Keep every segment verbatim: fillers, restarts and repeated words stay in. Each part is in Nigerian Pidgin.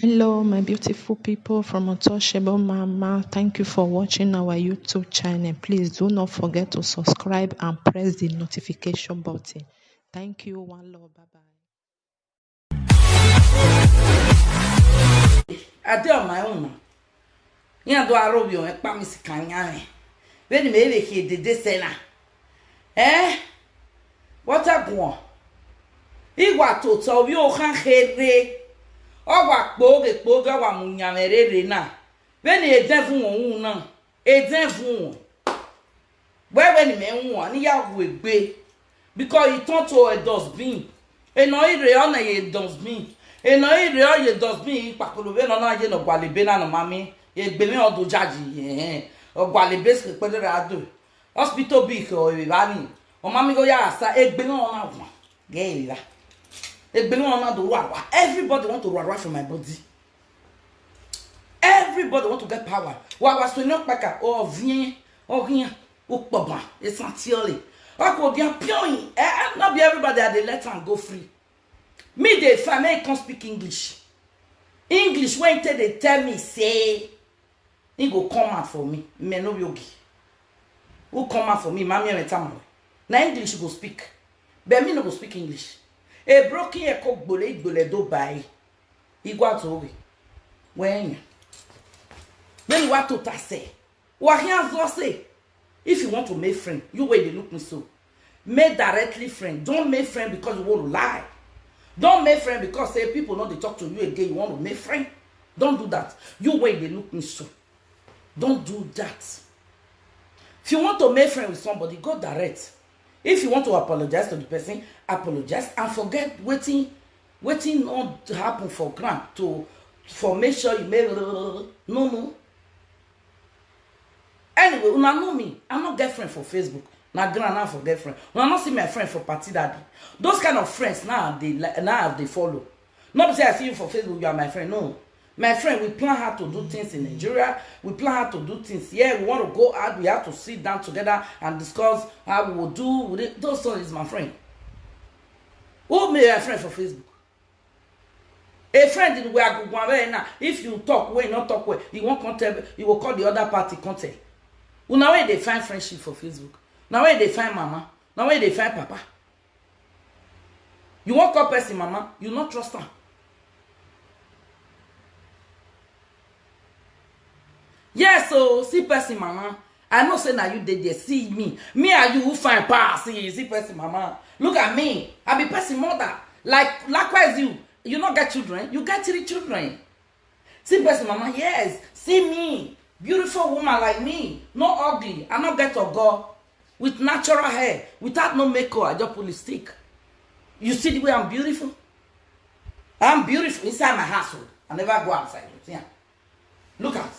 Hello, my beautiful people from Untouchable Mama. Thank you for watching our YouTube channel. Please do not forget to subscribe and press the notification button. Thank you. One love. Bye bye. I dey on my own now. Yan do arobi on ekpa mi sikanya. When me be here the day sena. Eh? What a go? Igwa to to bi o kan here. Ogwa kpoge kpoge wa munyamere na. When e den fun won na. E den fun. Where when me won ni ya we gbe. Because e turn to a dustbin. E no ire o na ye dustbin. E no ire o ye dustbin ipakolo be no na ye no gwale be na no mami. E gbe me odo jaji. Eh. Ogwale be se pe ra do. Hospital big o e ba ni. O mami go ya sa e gbe me o na wa. Ge e ba. E gbe me o na do wa wa. Everybody want to run from my body. Everybody want to get power. Wa wa so no kpaka o vien o hian o poban essentially. Wa ko dia pion. Eh, eh, not be everybody that they let am go free. Me dey fine, make e come speak English. English when take dey tell me say he go come out for me. Me no yogi. Who come out for me? Mami and Tamale. Na English go speak. But me no go speak English. A broken echo gbole gbole do by. Igwa to oge. When? Then what to ta say? What he has to say? If you want to make friend, you wait they look me so. Make directly friend. Don't make friend because you want to lie. Don't make friend because say people not they talk to you again. You want to make friend. Don't do that. You wait they look me so. Don't do that. If you want to make friend with somebody, go direct. If you want to apologize to the person, apologize and forget waiting waiting not happen for grant to for make sure you make no no. Anyway, una know me. I no get friend for Facebook. Na grant na for get friend. Una no see my friend for party that day. Those kind of friends now they li- now they follow. Not say I see you for Facebook, you are my friend. No. My friend, we plan how to do things in Nigeria. We plan how to do things here. We want to go out. We have to sit down together and discuss how we will do with it. Those son is my friend. Who be your friend for Facebook? A friend in where I go now. If you talk well, not talk well, you won't come tell. You will call the other party come tell. Una where they find friendship for Facebook? Now where they find mama? Now where they find papa? You won't call person mama. You not trust her. Yes, so see person mama. I know say now you did there. See me. Me and you who find pass. See, see person mama. Look at me. I be person mother. Like likewise you. You not get children. You get three children. See person mama. Yes. See me. Beautiful woman like me. No ugly. I not get a girl with natural hair. Without no makeup. I just put lipstick. You see the way I'm beautiful? I'm beautiful inside my household. I never go outside. You see? Look at.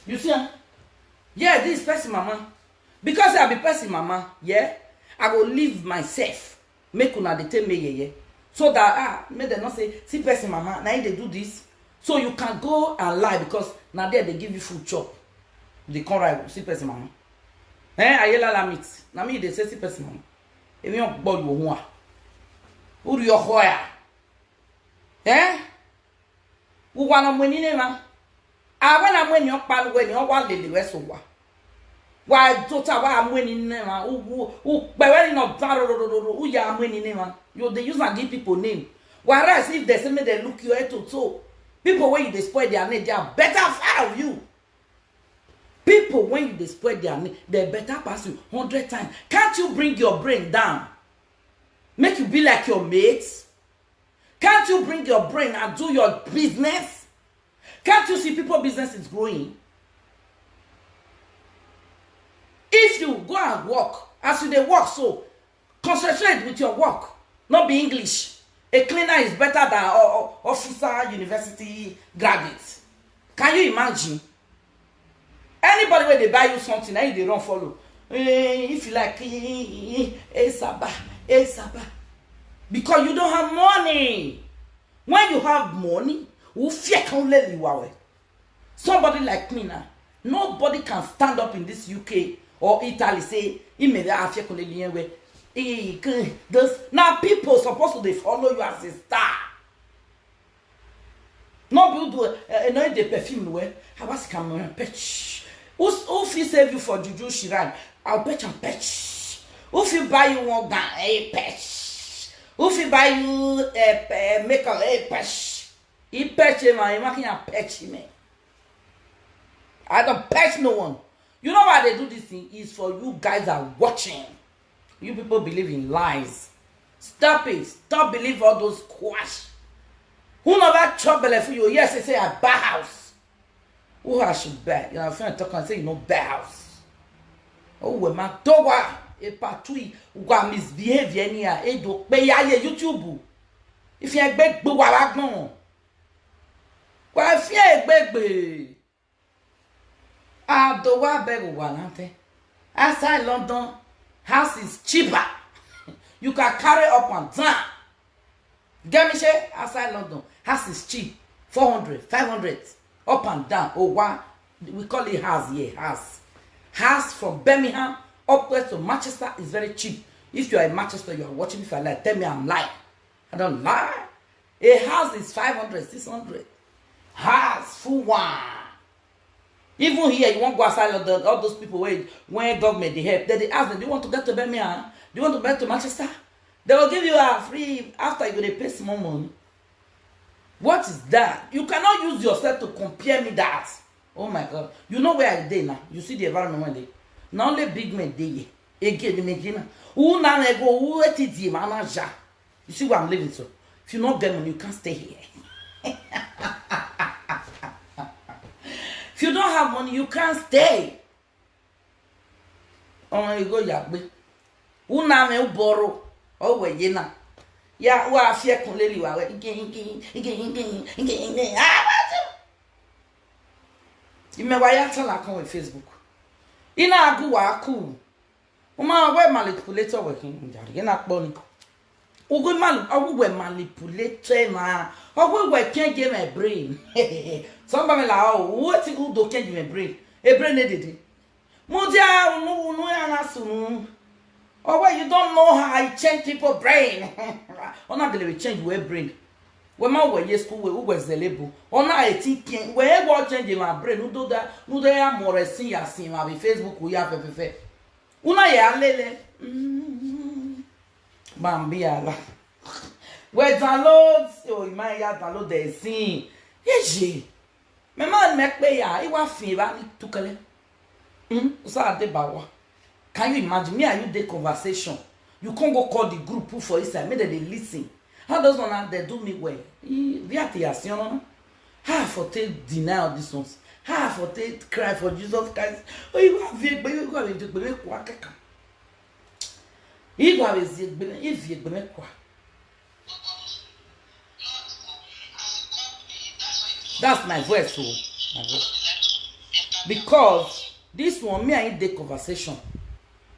You see? Yeah, this person mama. Because I be person mama, yeah, I go leave myself. Make una dey take me yeye. So that ah, make dem not say see person mama. Now they do this. So you can go and lie because now there they give you food chop. They come right see person mama. Eh, ayela la meat. Now me they say see person mama. If you don't body you want. Who do your hoya? Eh? Who want a money name? I want a money on pan when you want lady west over. Why tota wa amweni nema? Who who who by when not that who ya amweni nema? You they use and give people name. Whereas if they say me they look you head to toe, people when you dey spoil their name, they are better far of you. People when you dey spoil their name, they better pass you hundred times. Can't you bring your brain down? Make you be like your mates. Can't you bring your brain and do your business? Can't you see people business is growing? If you go and work, as you dey work so, concentrate with your work. Not be English. A cleaner is better than a officer, university graduate. Can you imagine? Anybody where they buy you something, now you dey run follow. Eh, if you like, eh, eh, eh, eh, saba, eh, saba. Because you don't have money. When you have money, who fear can let you away. Somebody like me now, nobody can stand up in this U K or Italy say, "He may have fear can let you away." He can- Those now people supposed to they follow you as a star. No be who do, eh, no dey perfume well. I was come on patch. Who, who fit save you for juju shrine? I'll patch and patch. Who fit buy you one gun? Hey, patch. Who fit buy you, eh, eh, makeup? Hey, patch. He patch him and he making a patch him. I don't patch no one. You know why they do this thing? Is for you guys are watching. You people believe in lies. Stop it. Stop believe all those quash. Who never chop belle for you? Yes, they say I buy house. Who I should buy? You know, friend talk and say you no buy house. Oh, we ma towa e patui wa misbehave any a e do pe ya ye YouTube. If you egbe gbo wa wa gbon. Wa fi egbe gbe. Adowa beg wa nante. Outside London, house is cheaper. You can carry up and down. Get me share? Outside London, house is cheap. Four hundred, five hundred, up and down. Oh, one, we call it house here, house. House from Birmingham upwards to Manchester is very cheap. If you are in Manchester, you are watching this, I like, tell me I'm lying. I don't lie. A house is five hundred, six hundred. House, full one. Even here, you won't go outside London. All those people where, when government they help, then they ask them, "Do you want to get to Birmingham? Do you want to get to Manchester?" They will give you a free after you they pay small money. What is that? You cannot use yourself to compare me that. Oh my God. You know where I dey now. You see the environment one day. Not only big men dey here. Again, again. Who now go, who let it, the manager? You see where I'm living so. If you don't get money, you can't stay here. If you don't have money, you can't stay. Ọmọ igo yagbe. Una me uboro. Owe yena. Ya wa afie kun leli wa we. Ige, ige, ige, ige, ige, ige. Ah, wa se. Ime wa ya tala kan we Facebook. Ina agu wa ku. Uma we manipulator we kin jari na po ni. Ugu man, ogu we manipulator na. Ogu we change my brain. Somebody like, "Oh, what you do change my brain?" A brain dey dey. Mudia unu unu ya na sunu. Oh, well, you don't know how I change people brain. Ona gele we change we brain. We ma we yes school we we zelebo. Ona e ti ken we e go change my brain. Udo da, udo ya more sin ya sin ma be Facebook ya fe fe fe. Una ya lele. Mm. Bambi ala. We download, oh, my ya download the sin. Yeje. Me man me pe ya, iwa fin ba ni tukele. Hmm? Usa de bawa. Can you imagine? Me and you dey conversation. You can't go call the group put for inside. Make dem dey listen. How those one they do me well? E, we are the action, no? How for take deny all these ones? How for take cry for Jesus Christ? Oh, you have it, but you go have it, but you go have it. You go have it, but you go have it. That's my voice, oh, my voice. Because this one, me and the conversation.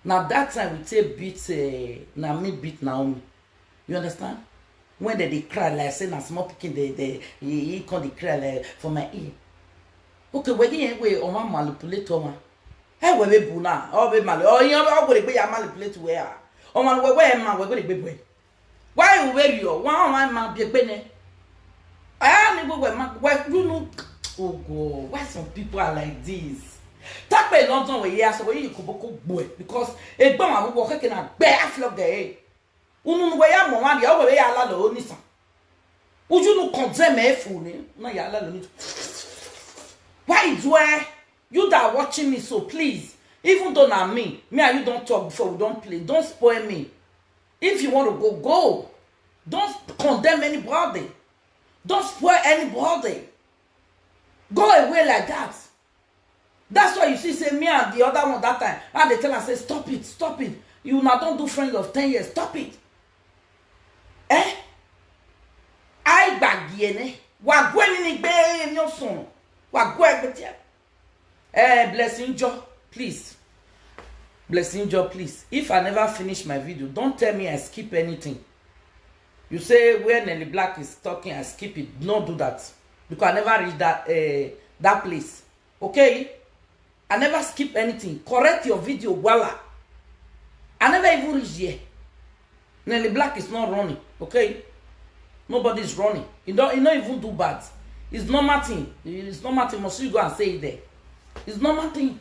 Now that time we take beat, uh, now me beat Naomi. You understand? When they, they cry like say na small pikin they they he, he come they cry like for my ear. Okay, we dey way on my manipulator one. Hey, we be buna, oh be mal, oh you oh we be ya manipulate we ah. Oh man, we we man we be be. Why you wear your one one man be be ne? I am go we man we you know. Oh God, why some people are like this? Tap a London we here so we you kuboko boy because a bomb I will walk in a bear flock the. Unu we ya mo wan ya we ya la lo ni san. Uju nu condemn e fu ni na ya la lo ni. Why do I? You that are watching me so please, even though na me, me and you don't talk before we don't play, don't spoil me. If you want to go, go. Don't condemn anybody. Don't spoil anybody. Go away like that. That's why you see say me and the other one that time, and they tell am say stop it, stop it. You now don't do friend of ten years, stop it. Eh? I bagiene. Wa gwe ni ni gbe ni osun. Wa gwe gbe tie. Eh, Blessing Joe, please. Blessing Joe, please. If I never finish my video, don't tell me I skip anything. You say where Nelly Black is talking, I skip it. Don't do that. Because I never reach that uh, that place. Okay? I never skip anything. Correct your video, voila. I never even reach here. Nelly Black is not running, okay? Nobody is running. He don't, he don't even do bad. It's normal thing. It's normal thing. Must you go and say it there? It's normal thing.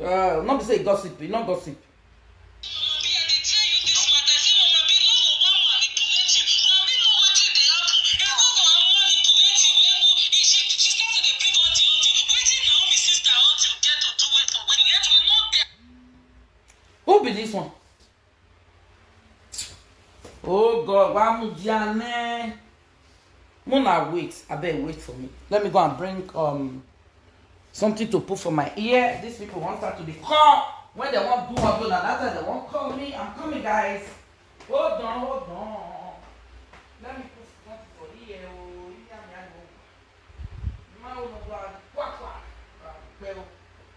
Uh, not be say gossip. You not gossip. Who be this one? Oh God, why Mudiane? Mona, wait. I beg, wait for me. Let me go and bring um something to put for my ear. These people want start to dey call. When they want do audio, now that time they want call me. I'm coming, guys. Hold on, hold on. Let me put something for ear. Oh, ear me, I go. Ma, oh, no, God, quack, quack.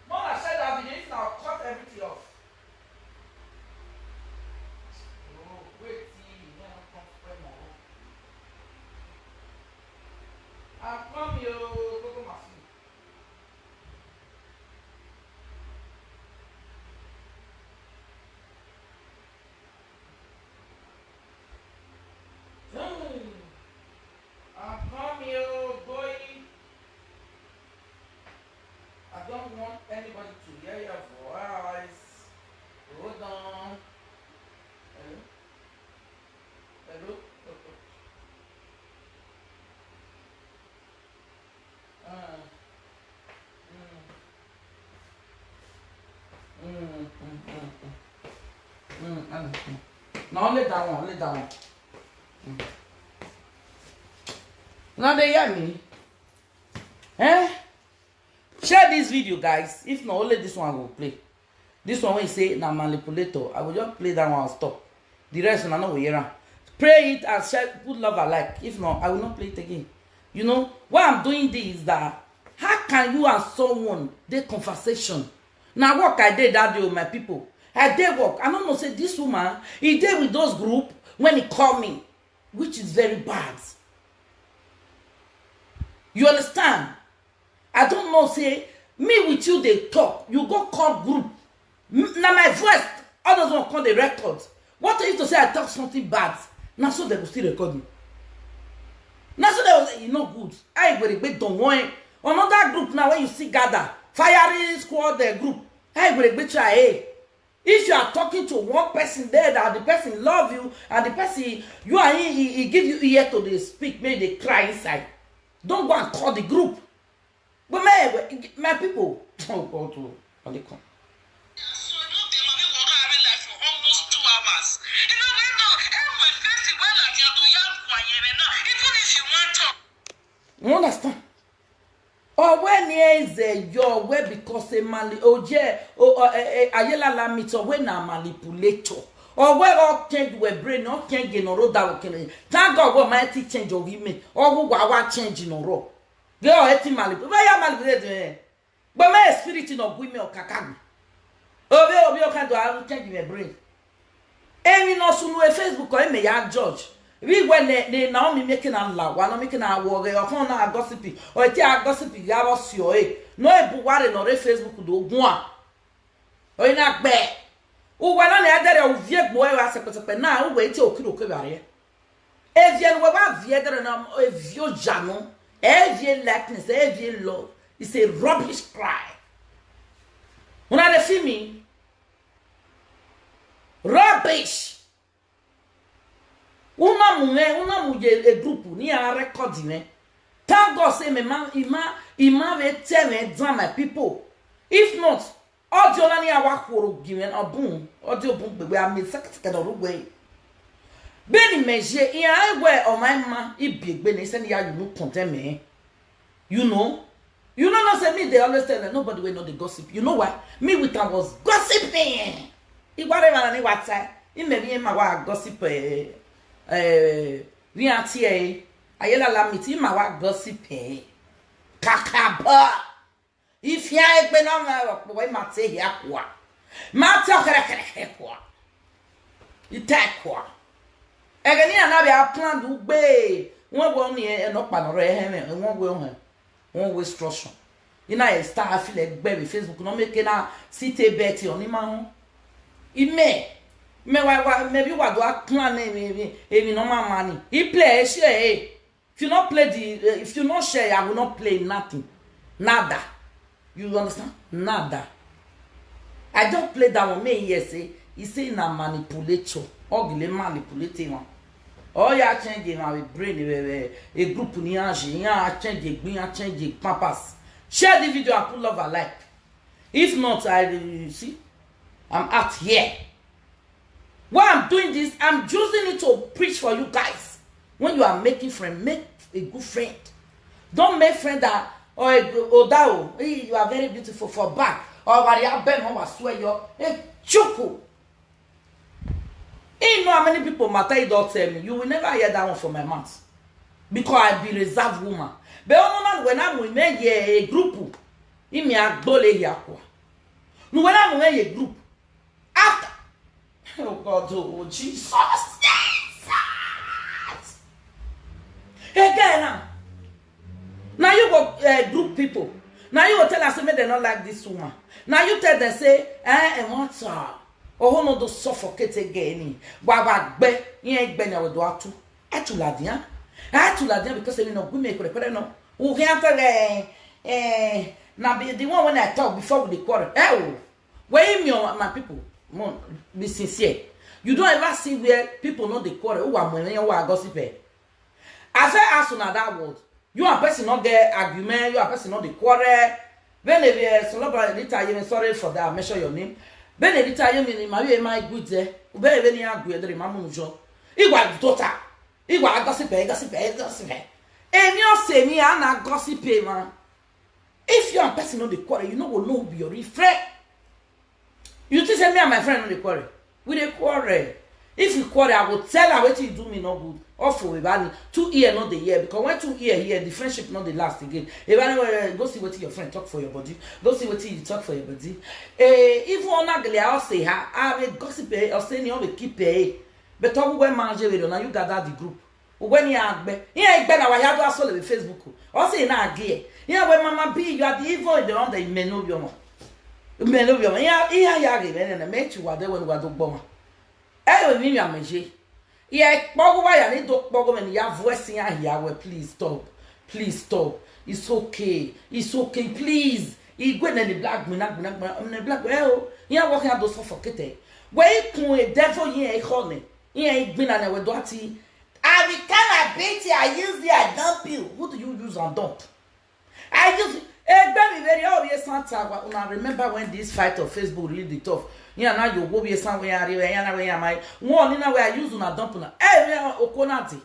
Mona, share that video. If not, I'll cut everything off. Oh, wait, see, you never come for more. I come, yo, Coco Masu. Hmm. I come, yo, boy. I don't want anybody to hear your voice. Hold on. Hello? Hello? Uh, mm. Mm, mm, mm, mm. Mm, mm, mm. Now let that one, let that one. Mm. Now they hear me. Eh? Share this video, guys. If not, only this one will play. This one wey say na manipulator, I will just play that one and stop. The rest, una no go hear am. Play it and share, put love and like. If not, I will not play it again. You know why I'm doing this is that how can you and someone dey conversation? Na work I dey that day, oh, my people. I dey work. I no know say this woman, e dey with those group when he call me, which is very bad. You understand? I don't know say me with you dey talk. You go call group. M- na my voice. All those one come dey record. What if to say I talk something bad? Na so they go still record me. Na so they go say e no good. How you go dey gbé dàn wọ́n ẹ? Another group now when you see gather, firing squad the group. How you go dey gbé try eh? If you are talking to one person there that the person love you and the person you are in, he, he give you ear to dey speak, make dey cry inside. Don't go and call the group. But my my people, oh God, oh, Alikon. You understand? Or when he is a your way because a mali oje o eh, eh, ayelala meet or when a manipulator. Or where all change we brain, not change in a road that we can. Thank God we might change of him. Or who wawa change in a road. They are hating manipulator. Where you manipulate? But my spirit in a women or kakagi. Obi obi o kan do I change my brain. Emi no sunu e Facebook or emi ya judge. We when ne ne Naomi making a la, wa no making a war, or come na gossip, or eti a gossip ya was your eh. No e buware no re Facebook do gwa. O ina gbe. U wa na ne adere u vie gbo e wa sepesepe na u we ti okiro ke bare. Evie we wa vie dere na evie ojano. Evie likeness, evie love. It's a rubbish cry. Una dey feel me? Rubbish. Una mu me, una mu ye a group ni a record me. Thank God say me man, ima, ima ve tell me down my people. If not, audio na ni awa kworo given a boom. Audio boom be we are me second second or way. Beni meje, in I wear on my ma, it be beni send ya you no condemn me. You know? You know, not say me, they always tell that nobody will know the gossip. You know why? Me with them was gossiping. He whatever and he what time. He may be in my wa gossip. Eh, eh, we are here. I yell alarm it. In my wa gossip. Eh. Kakaba. If you ain't been on my boy, might say here. Kwa. Might tell her. Kwa. Ita kwa. Egeni anabi a plan do gbe. Won wo ni e no pa no re he me. Won wo he. Won wo instruction. Ina e star afile gbe be Facebook no make na site bet oni ma ho. Ime. Me wa wa me bi wa do a plan e mi e mi no ma mani. I play e share e. If you not play the, uh, if you not share, I will not play nothing. Nada. You understand? Nada. I just play that one. Me, yes, say, he say na manipulator. Ugly manipulating one. Oh, yeah, change him, my brain, eh, eh, a group ni a change, a change, a pampers. Share the video and put love and like. If not, I, you see, I'm out here. Why I'm doing this, I'm using it to preach for you guys. When you are making friend, make a good friend. Don't make friend that, or a, or that, oh, hey, you are very beautiful for back. Or what you have been on was swear your, hey, chuku. You know how many people matter you don't tell me. You will never hear that one from my mouth. Because I be reserved woman. But when I'm with me, yeah, a group. In me, I go lay here. No, when I'm with a group. After. Oh God, oh Jesus. Jesus. Again, now. Now you go uh, group people. Now you go tell us, say, make dem not like this woman. Now you tell them, say, eh, and what's up? Oh, no, do suffocate again. Why, why, be, yeah, be now do atu. Atu la dia. Atu la dia because you know, we make it, no. Who can't tell, eh, eh, now be the one when I talk before we dey quarrel. Eh, oh. Where me, my people, mo, be sincere. You don't ever see where people know the quarrel. Who are money, who are gossip, eh? As I ask una that word, you and person not get argument, you and person not the quarrel. When they be, eh, so nobody later, you sorry for that, mention your name. When they later, you mean, my, my good there. When they argue, they mamu jo. He was daughter. He was gossip, eh, gossip, eh, gossip, eh. And you say me, I'm not gossip, eh, man. If you and person know the quarrel, you know go know who be your real friend. You think say me and my friend no dey quarrel? We dey quarrel. If you quarrel, I go tell her wetin you do me no good. Off for Ibani, two ear no dey hear, because when two ear hear, the friendship no dey last again. Ibani, well, go see wetin your friend talk for your body. Go see wetin you talk for your body. Eh, even on ugly, I'll say her. I will gossip. Eh, I'll say you will keep. Eh, but talk when man, now you gather the group. When you are, you are na wayado asole with Facebook. O say na gie. You are when Mama B, you are the evil in the one that you may know your mom. You may know your mom. Yeah, yeah, yeah, yeah, yeah, yeah, make you are there when we are the bomb. Eh, we mean your meje. Yeah, pogo wa ya ni do pogo when you have voice in here. Well, please stop. Please stop. It's okay. It's okay. Please. He go in the black, black, black, black, black. Eh, oh, you are working at those for kete. Where you kun a devil here, a honey. Here, a green and a wedwati. I will come and beat you. I use the I dump you. Who do you use and dump? I use egbe mi very obvious Santa. Una remember when this fight of Facebook really the tough? Yeah, now you go be somewhere. Yeah, now where am I? One in a way I use una dump una. Hey, we are Okonati.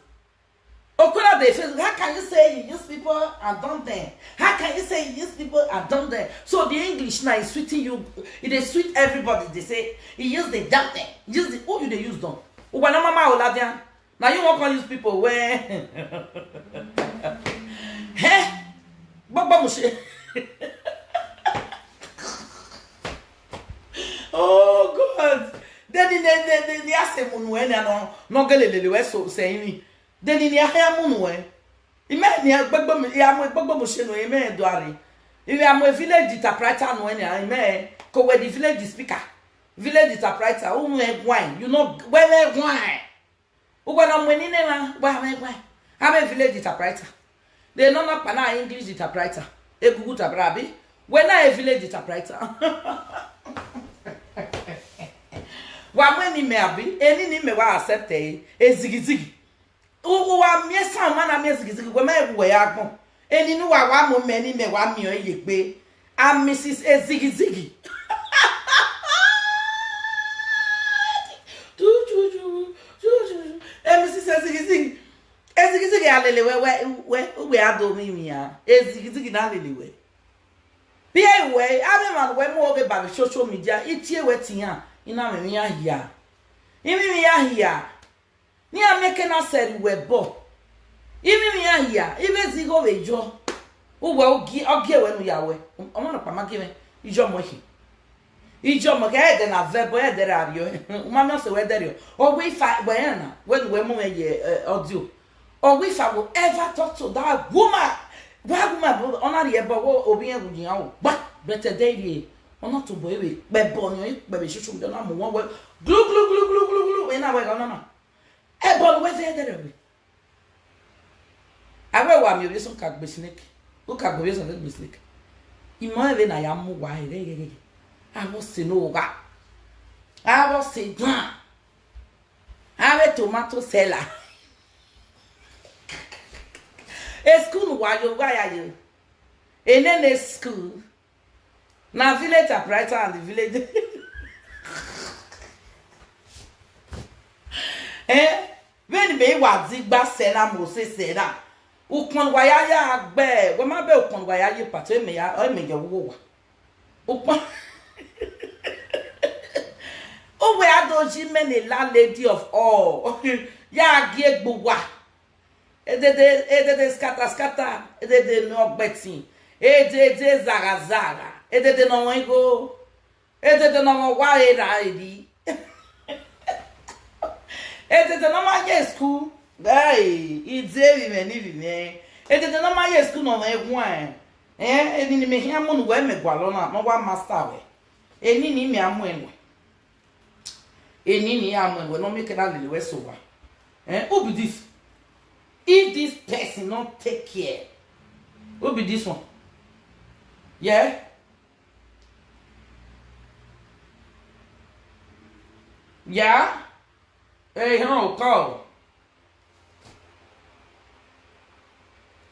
Okuna dey face. How can you say you use people and dump them? How can you say you use people and dump them? So the English now is sweeting you. It is sweet everybody. They say he use the dump them. Use the, who you dey use dump? Uwa na mama Oladian. Now you won't call use people when. Hey, Baba Mushe. Oh God. Then the the the the the ase munu ene no no gelelele we so se ni. Then the the aya munu we. Ime ni agbegbo mi ya mo gbegbo mo se no ime do are. Ime amo village interpreter no ene ime ko we the village speaker. Village interpreter who make wine. You know where make wine. Ugwa na mwe ni ne ma, wa me gwa. I'm a village interpreter. They no na pa na English interpreter. A Google interpreter abi. When I a village interpreter. Wa mwe ni me abi, eni ni me wa accept e, e zigizigi. U wa mi e sa ma na mi e zigizigi, we me we ya gbon. Eni ni wa wa mo me ni me wa mi o ye gbe. I'm Missus Ezigizigi. Ju, ju, ju, ju, ju, ju. Eh, Missus Ezigizigi. Ezigizigi alele we we we we ado mi mi ya. Ezigizigi na lele we. Bi e we, ame man we mo oge ba social media. Itie we tiya. Ina me mi ya hia. Imi mi ya hia. Ni ameke na seri we bo. Imi mi ya hia, ibe zigo we jo. Uwe ogi ogi we nu ya we. Omo na pa ma gi me. Ijo mo hi. Ijo mo ke ede na ve bo ede ra rio. Uma mi se we de rio. O we fa we na. We we mo me ye eh, audio. O we fa will ever talk to that woman. Wa woman bo ona ri e bo wo obi en gu yin o. Ba bete de ri. Ona to bo ewe pe bo ni pe be shushu do na mo won we. Glu glu glu glu glu glu we na we ga na ma. E bo we fe de re we. Awe wa mi obi so ka gbe snake. U ka gbe so gbe snake. Imo eve na ya mu wa ere ere. Abo se no ga. Abo se dan. Abo tomato seller. E school wa yo ga ya yo. Enene school. Na village typewriter and the village. Eh? When be wa di gba sena mo se sena. Ukpon wa ya ya gbe. We ma be ukpon wa ya ye pate me ya o me je wo wa. Ukpon. O we adoji me ni la lady of all. Ya gi egbo wa. Edede edede scatter scatter. Edede no gbetin. Edede zaga zaga. Edede no won go. Edede no won wa era edi. Edede no ma ye school. Hey, idze vi me ni vi me. Edede no ma ye school no me gwan. Eh, eni ni me hia mo nu we me gwa lo na, no wa master we. Eni ni me amu enwe. Eni ni amu enwe, no me ke na lele we so wa. Eh, who be this? If this person not take care, who be this one? Yeah? Yeah? Hey, no, call.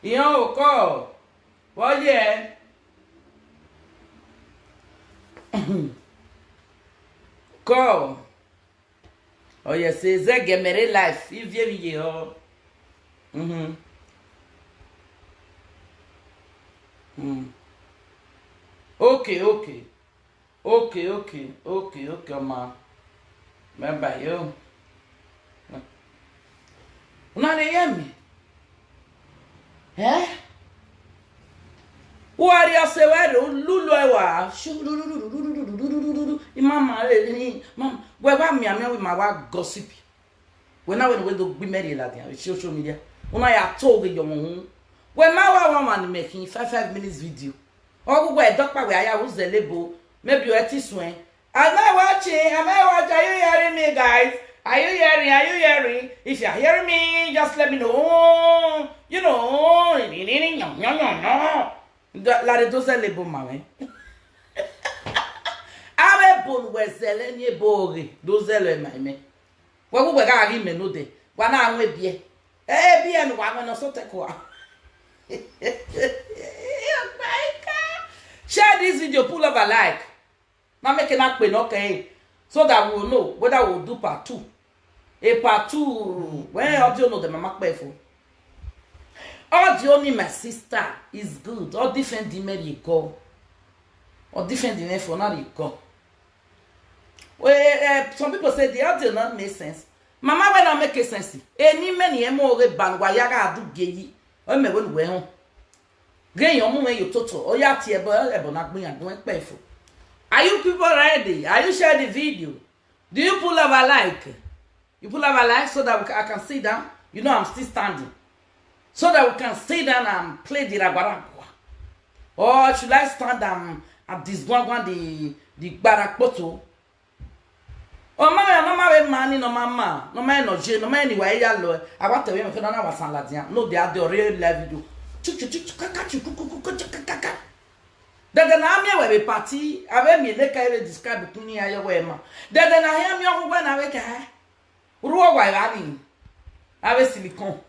Iyan o kọ. Wọ́n yẹ. Kọ. Ọyẹ ṣe zẹgẹ mẹrẹ life ivie mi yẹ ọ. Mhm. Mm. Okay, okay. Okay, okay, okay, okay, ọmọ. Bye bye, yo. Una dey hear me? Eh? Wari ase wari lulu ewa. Imama re ni mama. We wa mi ame we ma wa gossip. We na we no we do gbi meri la dia social media. Una ya to ge yo mo. We ma wa wa man making five five minutes video. Ogu we dokpa we aya uze lebo. Maybe you eti swen. Am I watching? Am I watching? Are you hearing me, guys? Are you hearing? Are you hearing? If you are hearing me, just let me know. You know, la de doze lebo ma we. Awe bon we zele ni ebo re. Doze le ma me. We we ga ri me no de. Wa na we bie. Eh, bie no wa me no so te ko. Share this video, pull over like. Na make na pe no ke. So that we will know whether we will do part two. A part two. When audio no the mama pe for. Audio ni my sister is good. All defend the men you go. All defend the men for now you go. Well, uh, some people say the audio not make sense. Mama, when I make a sense, any many emo re ban wa yaga adu geyi. O me when we hon. Gen yo mu me yo toto. O ya ti ebo ebo na gbin agbon pe fo. Are you people ready? Are you share the video? Do you pull up a like? You pull up a like so that we can, I can sit down. You know I'm still standing. So that we can sit down and play the ragwaragwa. Or should I stand and, and disgwangwan the the gbarakpoto? O ma ya no ma we mani no ma ma no ma no je no ma ni wa ya lo. Awa te we me ke no na wa san la dia. No, they are the real live video. Chu chu chu chu ka ka chu ku ku ku ku chu ka ka ka. Dede na mi we be party. Awe mi le ka we describe kuni ayo we ma. Dede na he mi o we na we ka. Ruo wa ya ni. Awe silicone.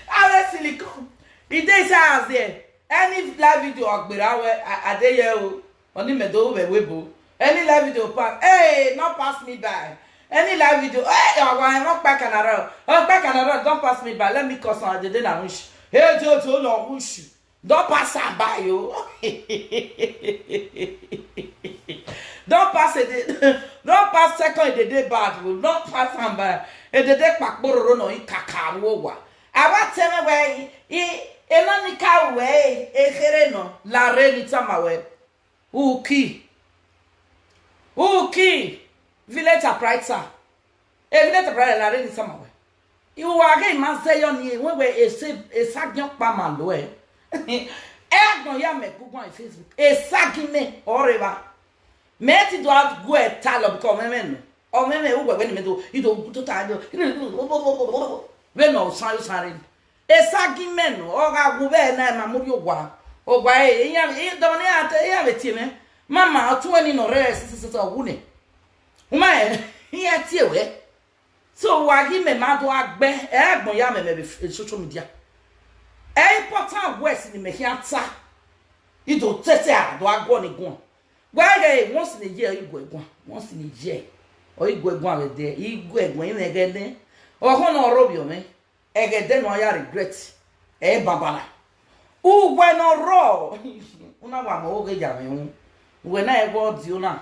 Awe silicone. It dey say as there. Any live video ogbera we I, I dey here o. Oni me do we we bo. Any live video pass. Hey, not pass me by. Any live video. Hey, I want not back and around. Oh, back and around. Don't pass me by. Let me cause on the day na wish. Hey, Joe, Joe, no wish. Don't pass am by, yo. Don't pass it. Don't pass second. It dey bad. Don't pass am by. It dey dey kpakpororo no ikaka wo wa. Awa teme we i ena nika we e kere no la re ni tama we. Uki. Uki. Village uprighter. E village uprighter la re ni tama we. Iwo wa ge ma se yo ni we we e se e sa gyan pa ma lo e. E agbon ya me gugu on Facebook. E sa gi me oreva. Me ti do out go e ta lo because me me no. Omeme uwe weni medo ido tuta do. Ve no san yo san re. Esa gi meno o ga gu ve na ma muri owa. Owa e ya e do ni ate ya ve ti me. Mama o twenty no re si si so wu ne. Uma e ya ti e we. So wa gi me ma do agbe e gbon ya me me be social media. E important words ni me hia ta. Ido tete a do agwo ni gun. Why they once in a year you go gun? Once in a year. Or you go gun with there. You go gun in again. Or hono robio me. Egede no ya regret. Eh, babala. Ugwe no ro. Una wa mo oge ya me un. Ugwe na e go di una.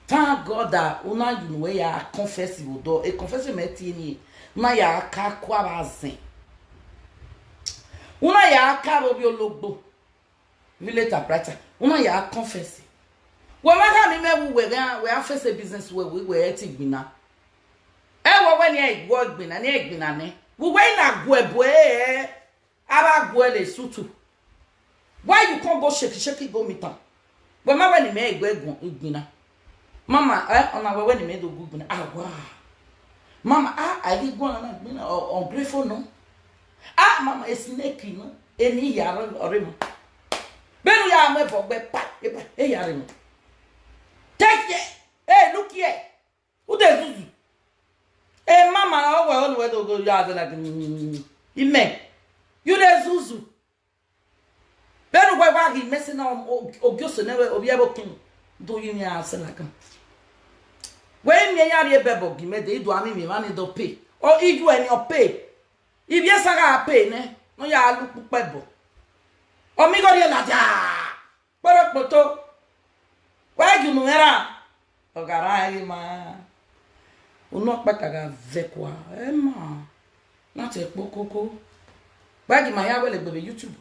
Thank God that una you know ya confess you do. E confess me ti ni. Una ya ka kwa bazen. Una ya ka robio logbo. Village typewriter. Una ya confess. We ma ha mi me we we we a face business we we we e ti gbina. E wo we ni e gwo gbina ni e gbina ni. We we na gwe bwe. Aba gwe le sutu. Why you can't go shake shake go meet am? We ma we ni me e gwe gun igbina. Mama, eh, ona we we ni me do gu igbina. Ah, wow. Mama, ah, I did go on igbina. Oh, ungrateful no. Ah, mama, a snake no. Eni ya ore mo. Benu ya me bo gbe pa, e pa, e ya re mo. Take here. Hey, look here. Who dey zuzu? Hey, mama, oh, well, oh, well, oh, you are like, mm, ime. You dey zuzu. Benu gwe wa gi mesi na o gyo se newe o biebo kin. Do you me ase like. We mi ya ri ebe bo gi me de idu ami mi mani do pay. O idu eni o pay. Ibi esa ga pay ne. No ya lu pupe bo. O mi go ri la ja. Kporo kpoto. Wa gi nu era. Ogara eri ma. Uno kpata ga vekwa. Ema. Na te kpokoko. Wa gi ma ya wele gbebe YouTube.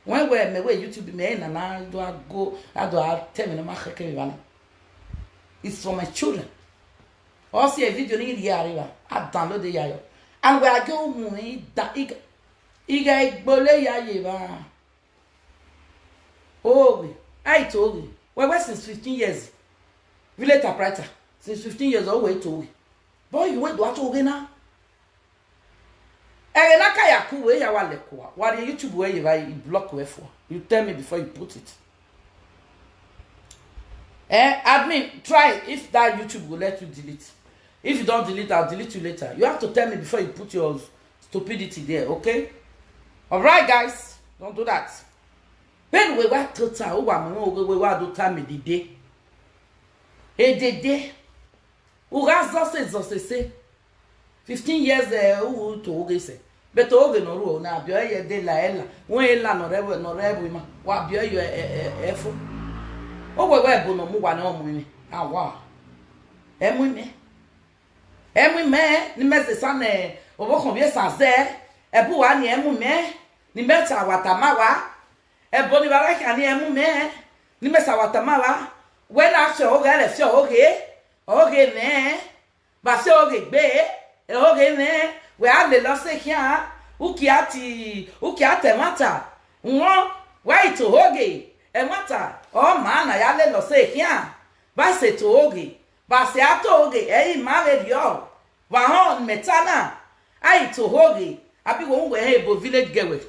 When we me we YouTube me na na do a go a do a tell me na ma keke mi bana. It's for my children. Or see a video ni ri ariwa. I download the yayo. And we are go mu da iga iga igbole yaye ba. Oh, I told you. Well, well, since fifteen years. Village typewriter. Since fifteen years, oh, wait, oh. Boy, you went to Oge now. Ere na kaya ku we ya wa le kwa. Wa ri YouTube we ye ba i block we for. You tell me before you put it. Eh, admin, try if that YouTube will let you delete. If you don't delete, I'll delete you later. You have to tell me before you put your stupidity there, okay? All right, guys, don't do that. When we were total, who were we were do time dede. E dede. Uga zose zose se. Fifteen years eh u to oge se. But oge no ru na bio ye de la ela. Won ela no rebu no rebu ma. Wa bio yo e e e fu. O we we bu no mu wa na o mu mi. Awa. E mu mi. E mu mi ni me se sa ne. O bo kon bi sa ze. E bu wa ni e mu mi. Ni me ta wa ta ma wa. E bo ni ba ka ni e mu mi. Ni me sa wa ta ma wa. We na se oge le se oge. Oge ne. Ba se oge gbe. E oge ne. We a le lo se kia. Uki ati uki ate mata. Won. Wa ito oge. E mata. O ma na ya le lo se kia. Ba se to oge. Ba se ato oge. E i ma le rio. Ba hon metana. Ai to oge. Abi wo we he bo village girl we.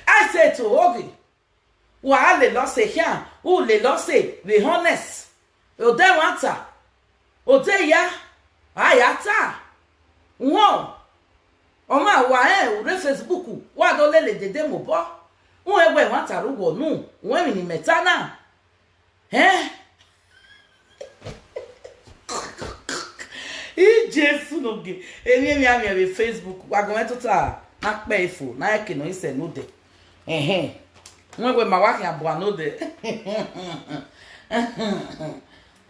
I say to oge. Wa le lo se hia, u le lo se, be honest. O de wanta. O de ya. Ayata. Won. O ma wa e u re Facebook. Wa do le le dede mo bo. U e we wanta ru wo nu. U e mi ni metana. Eh? I Jesu no ge. Emi emi ami emi Facebook. Wa go meto ta. Na pe ifo. Na eke no ise no de. Eh eh. Won we ma wa ki abo no de.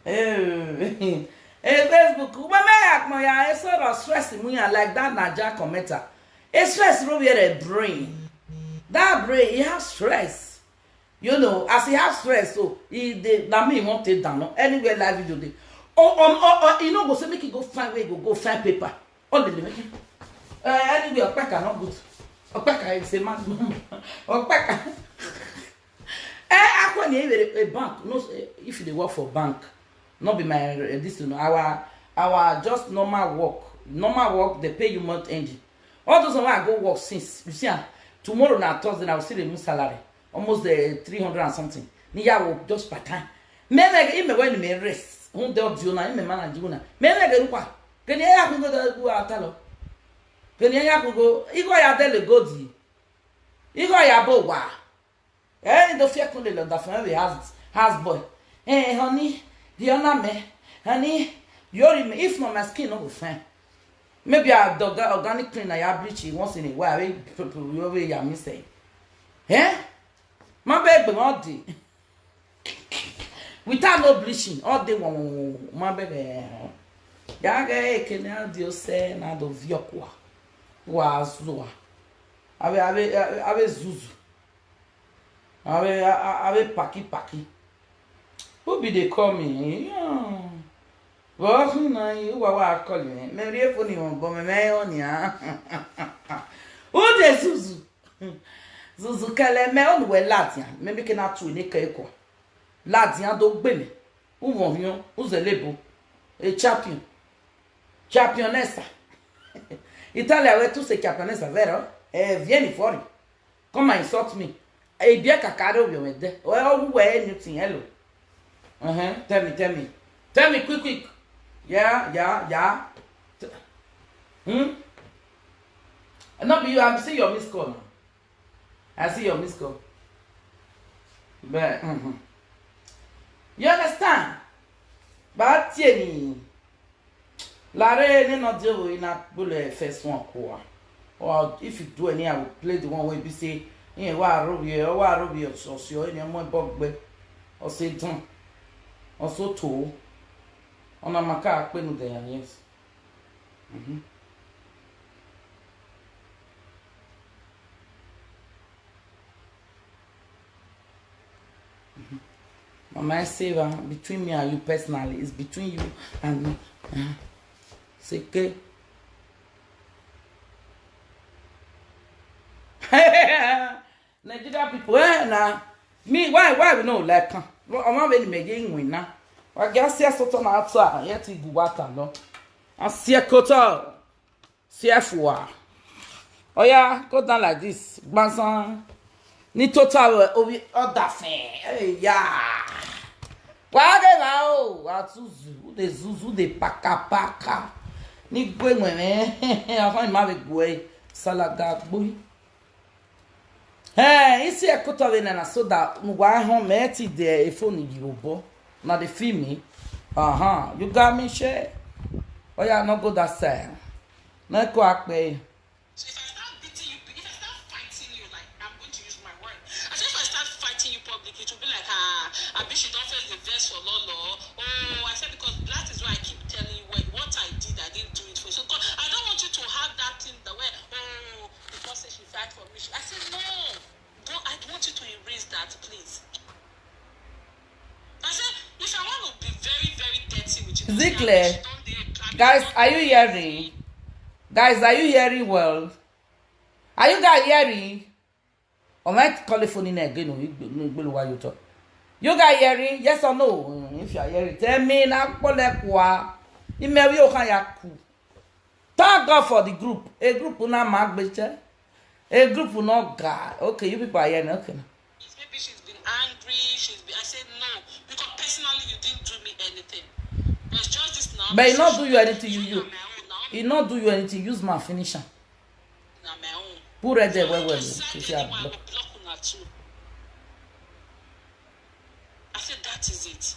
Eh. Eh, Facebook. We me ya mo ya e so ro stress mu ya like that Naija commenter. E stress ro be e brain. That brain, e have stress. You know, as e have stress, so e dey na me e wan take down. No? Anywhere live video dey. Oh, um, oh, oh, e no go say make e go find where e go go find paper. Oh, lele make e. Uh, anyway, Okpeka no good. Okpeka is a man. Okpeka. Eh, akwa ni ewere a bank. No, eh, if you dey work for bank, no be my, eh, this, you know, our, our just normal work. Normal work, they pay you month ending. All those one I go work since. You see, ah, tomorrow na Thursday, I will still dey move salary. Almost, eh, three hundred and something. Ni ya work just part time. Me, me, me, when me rest. Who dey do na, me manage na. Me, me, get kwa. Keni ya ku go do atalo. Keni ya ku go. Igo ya dele godi. Igo ya bo wa. Eh, do fear kun le lo da fun we has, has boy. Eh, honey, the honor me. Honey, you me. If not, my skin no go fine. Maybe I do orga-, organic clean, I bleach it once in a while. We, we, we, we, ya me say. Eh? My bed be all day. Without no bleaching, all day one, one, one, one, my bed, eh. Ya ga e ke na di o se na do viokwa. Wa zua. Ave, ave, ave, ave zuzu. Ave, a-, a-, ave paki paki. Who be dey call me? Yeah. Well, who na you? Wa wa call you. Me re phone you, but me, me on ya. Who dey zuzu? Zuzu kele me on we ladia. Me be ke na tu ni ke ko. Ladia do gbe me. U won yan, u ze lebo. A champion. Championessa. Italia we tu se championessa, vero? Eh, vieni fuori. Come and insult me. E bia kakare obi omede. O, o, we anything, hello. Uh-huh. Tell me, tell me. Tell me quick, quick. Yeah, yeah, yeah. T-, hmm? No be you, I'm seeing your missed call now. I see your missed call. But, mm-hmm. You understand? But Tieni, Lare, ne no deal with na bullet first one kwa. Or if you do any, I will play the one where be say, "Yeah, wa robi, wa robi, so, so, in your more bog, or say, don't, or so, too." On a maca, penu there, yes. Mm-hmm. Mm-hmm. Mama, I say, uh, between me and you personally, it's between you and me. Uh, it's okay. Nigeria people, eh, na me, why, why we no like am? Well, I'm not really making win now. I guess yes, so na ata, yet he go water, no. I see a koto, see a fua. Oh yeah, go down like this. Gbansan. Ni total, eh, obi, other thing. Hey, yeah. Why they now? What to zoo? They zuzu, they paka paka. Ni gwe mwe, eh. I can't imagine gwe. Salaga gwe. Eh, isi e koto we na na so that ngwa ho me ti de e phone Yorubo. Na the film. Uh-huh. You got me, share. Oh yeah, no go that side. Na ko akpe. So if I start beating you, if I start fighting you, like, I'm going to use my word. I said if I start fighting you publicly, it will be like, ah, I bet she don't face the verse for Lolo. Oh, I said because that is why I keep telling you what, what I did, I didn't do it for you. So God, I don't want you to have that thing that where, oh, because say she fight for me. She, I said no. Don't, I want you to erase that, please. I said, if I want to be very, very dirty with you, Zikle, guys, are you hearing? Guys, are you hearing well? Are you guys hearing? All right, call the phone in again. No, you, no, you, you talk. You guys hearing? Yes or no? Mm, if you are hearing, tell me now. Email you can yaku. Thank God for the group. A group will not mark better. A group will not God. Okay, you people are here. Okay. Maybe she's been angry. She's been, I said no, because personally you didn't do me anything. But it's just this now. But he not do you anything. You, you, he not do you anything. Use my finisher. Na my own. Put right there. Well, well. You see, I block. I said, that is it.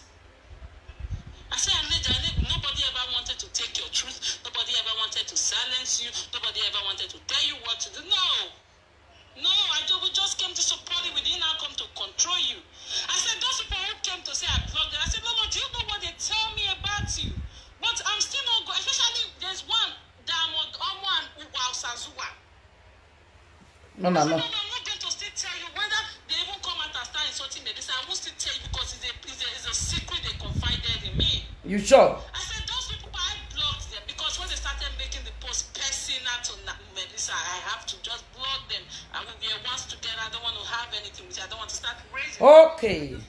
I said, I need, I need, nobody ever wanted to take your truth. Nobody ever wanted to silence you. Nobody ever wanted to tell you what to do. No. No, I do, we just came to support you. We didn't now come to control you. I said, those people who came to say I blocked them, I said, no, no, do you know what they tell me about you? But I'm still not going, especially there's one, Diamond Omo and Uwa Osazuwa. No, no, no. No, no, I'm not going to still tell you whether they even come out and start insulting me. This I won't still tell you because it's a, it's a, it's a secret they confided in me. You sure? I said those people, I blocked them because when they started making the post personal to Na-, Melissa, I have to just block them. And we were once together. I don't want to have anything with you. I don't want to start raising. Okay. And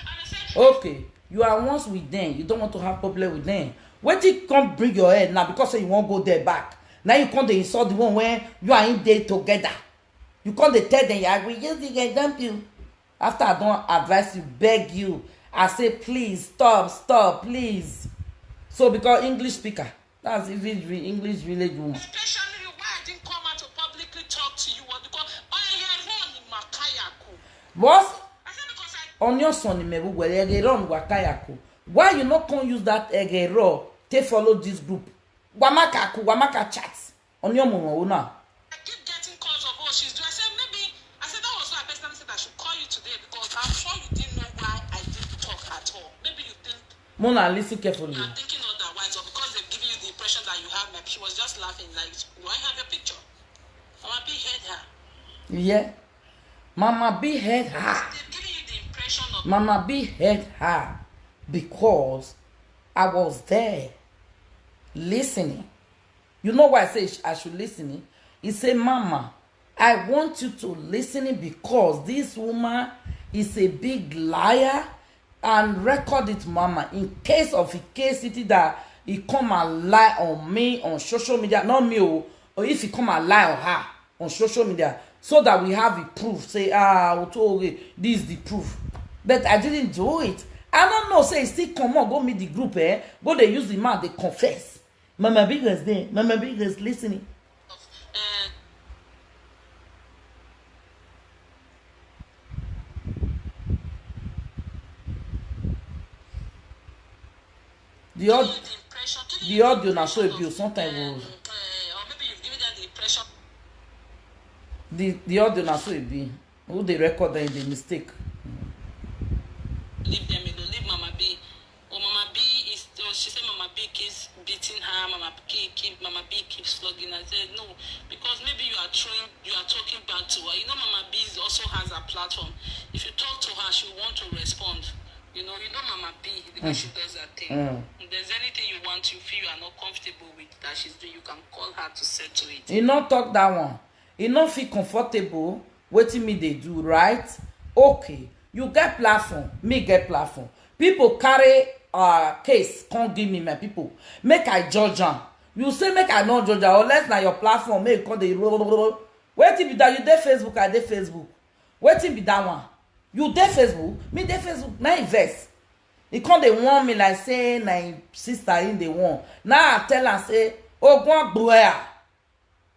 I said, okay. You are once with them. You don't want to have problem with them. Wetin come bring your head now because say you wan go there back. Now you come dey insult the one wey you and him dey together. You come dey tell them, "I will use the example." After I don advise you, beg you, I say, "Please stop, stop, please." So because English speaker, that's English, English village woman. Especially you, why I didn't come out to publicly talk to you was because, oh, yeah, run in Makayaku. What? I said because I Onion son in Mebu, where they run Wakayaku. Why you not come use that ege raw? Take follow this group. Wamakaku, Wamaka chat. Onion Momo now. I keep getting calls of, "Oh, she's doing." I said, "Maybe." I said, "That was why I personally said I should call you today, because I'm sure you didn't know why I didn't talk at all. Maybe you think Mona, listen carefully. You are thinking otherwise, or because they've given you the impression that you have my." She was just laughing, like, "Do I have your picture?" Mama B heard her. Yeah. Mama B heard her. They've given you the impression of Mama B heard her because I was there listening. You know why I say sh- I should listen? He say, "Mama, I want you to listen because this woman is a big liar, and record it, Mama, in case of a case it that he come and lie on me on social media, not me, oh, or if he come and lie on her on social media, so that we have a proof. Say, ah, Otoge, this is the proof." But I didn't do it. I don't know. Say, still come on, go meet the group, eh? Go, they use the man, they confess. Mama Big is there. Mama Big is listening. The audio, the audio na so e be o. Sometimes we, the the audio na so e be. Who dey record dem dey mistake. Leave them alone. Leave Mama B. Oh, Mama B is. Oh, she said Mama B keeps beating her. Mama B keep. Mama B keeps flogging. I said no, because maybe you are throwing, you are talking back to her. You know, Mama B is also has a platform. If you talk to her, she will want to respond. You know, you know Mama B, the way she does that thing. If there's anything you want, you feel you are not comfortable with that she's doing, you can call her to settle it. He not talk that one. He not feel comfortable. Wetin me dey do, right? Okay, you get platform, me get platform. People carry uh case, come give me, my people. Make I judge am. You say make I not judge am, unless na your platform, make you come dey roll, roll, roll. Wetin be that? You dey Facebook, I dey Facebook. Wetin be that one? You dey Facebook, me dey Facebook. Na invest. He come dey warn me like say na him sister him dey warn. Now I tell am say, "Ogun Agboya."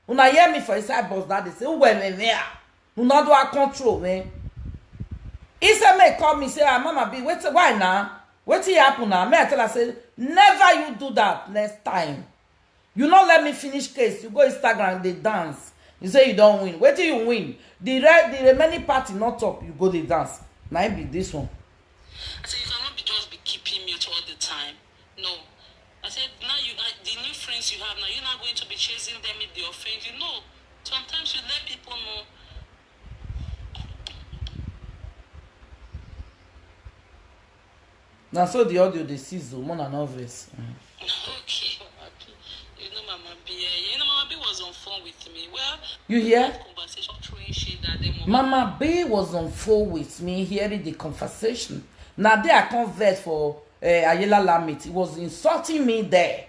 Una hear me for inside bus that day say, "Who were me where? Una do a control, man." He say, "Me call me, say, ah, Mama B, wait, why now? Wetin happen now?" Me, I tell her say, "Never you do that next time. You not let me finish case. You go Instagram, they dance. You say you don't win. Wetin you win? The re- the remaining party not talk. You go dey dance." Now it be this one. I say you cannot be just be keeping mute all the time. No. I said now you are the new friends you have now. You're not going to be chasing them if they offend you. No. Sometimes you let people know. Na so the audio dey seize o, more na no vex. Mm. Okay, Mama B. You know Mama B, eh? You know Mama B was on phone with me. Well, you hear? Conversation throwing shade at them. Mama B was on phone with me, hearing the conversation. Now there I come vex for uh, Ayela Lamit. He was insulting me there.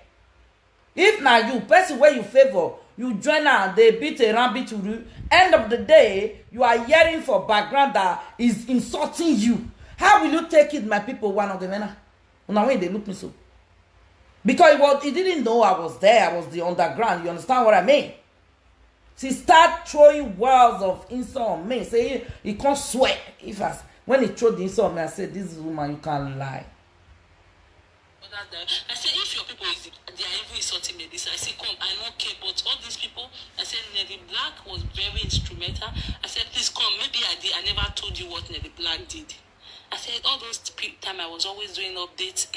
If na you, person where you favor, you join am, they beat a rabbit to you. End of the day, you are hearing for background that is insulting you. How will you take it, my people? One of the men. Now when they look me so, because he was, he didn't know I was there. I was the underground. You understand what I mean? She start throwing words of insult on me. Say he, he can't swear. If I, when he threw the insult on me, I said, "This woman, you can't lie." But that, that, I say, if your people is, they are even insulting me, this, I say, come, I don't care. But all these people, I said, Nelly Black was very instrumental. I said, please come. Maybe I did. I never told you what Nelly Black did. I said, all those pe- time I was always doing updates,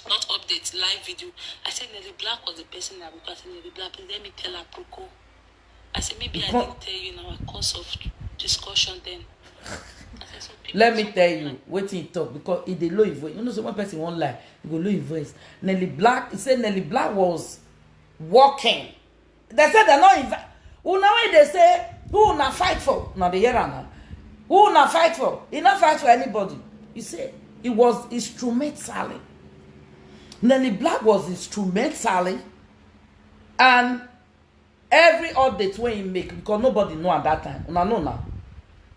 not updates, live video. I said, Nelly Black was the person that would go. I said, Nelly Black, please let me tell her, Proko. I said, maybe I didn't tell you in our course of discussion then. I said, so people Let me tell you wetin he talk, because he dey low his voice. You know, so one person won't lie, he go low his voice. Nelly Black, he said Nelly Black was walking. They said they're not invi- Una when they say Who una fight for? Una dey hear am now. Who una fight for? He no fight for anybody. He say he was instrumentally. Nelly Black was instrumentally, and every update wey he make, because nobody know at that time. Una know now.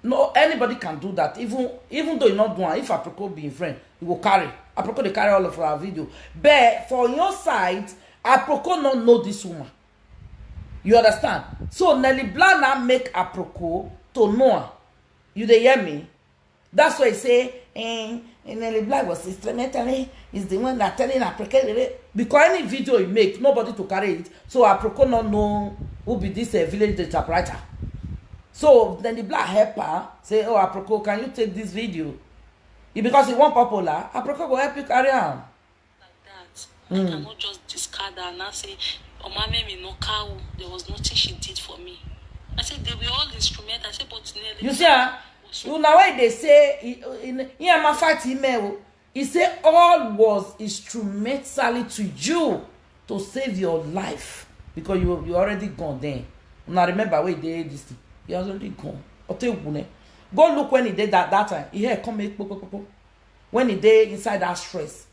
No, anybody can do that. Even, even though you not do am, if Aproko be him friend, he go carry. Aproko dey carry all of our video. But for your side, Aproko no know this woman. You understand? So Nelly Black now make Aproko to know am. You dey hear me? That's why I say, eh, eh, Nelly Black was instrumentally is the one that telling Aproko, because any video you make, nobody to carry it. So Aproko no know who be this, uh, village data writer. So Nelly Black help her, say, "Oh, Aproko, can you take this video?" Because he want popular, Aproko go help you carry am. Like that. I cannot just discard her and now say, "Omamemi no cow, there was nothing she did for me." I said, "They were all instrumental." I said, "But Nelly." You see, ah, you know why they say, he, he, he, he, he say all was instrumentally to you to save your life, because you, you already gone then. Now remember where they this thing. You already gone. Ote Egwune. Go look when he did that, that time. He had come make po, po, po, po. When he dey inside that stress.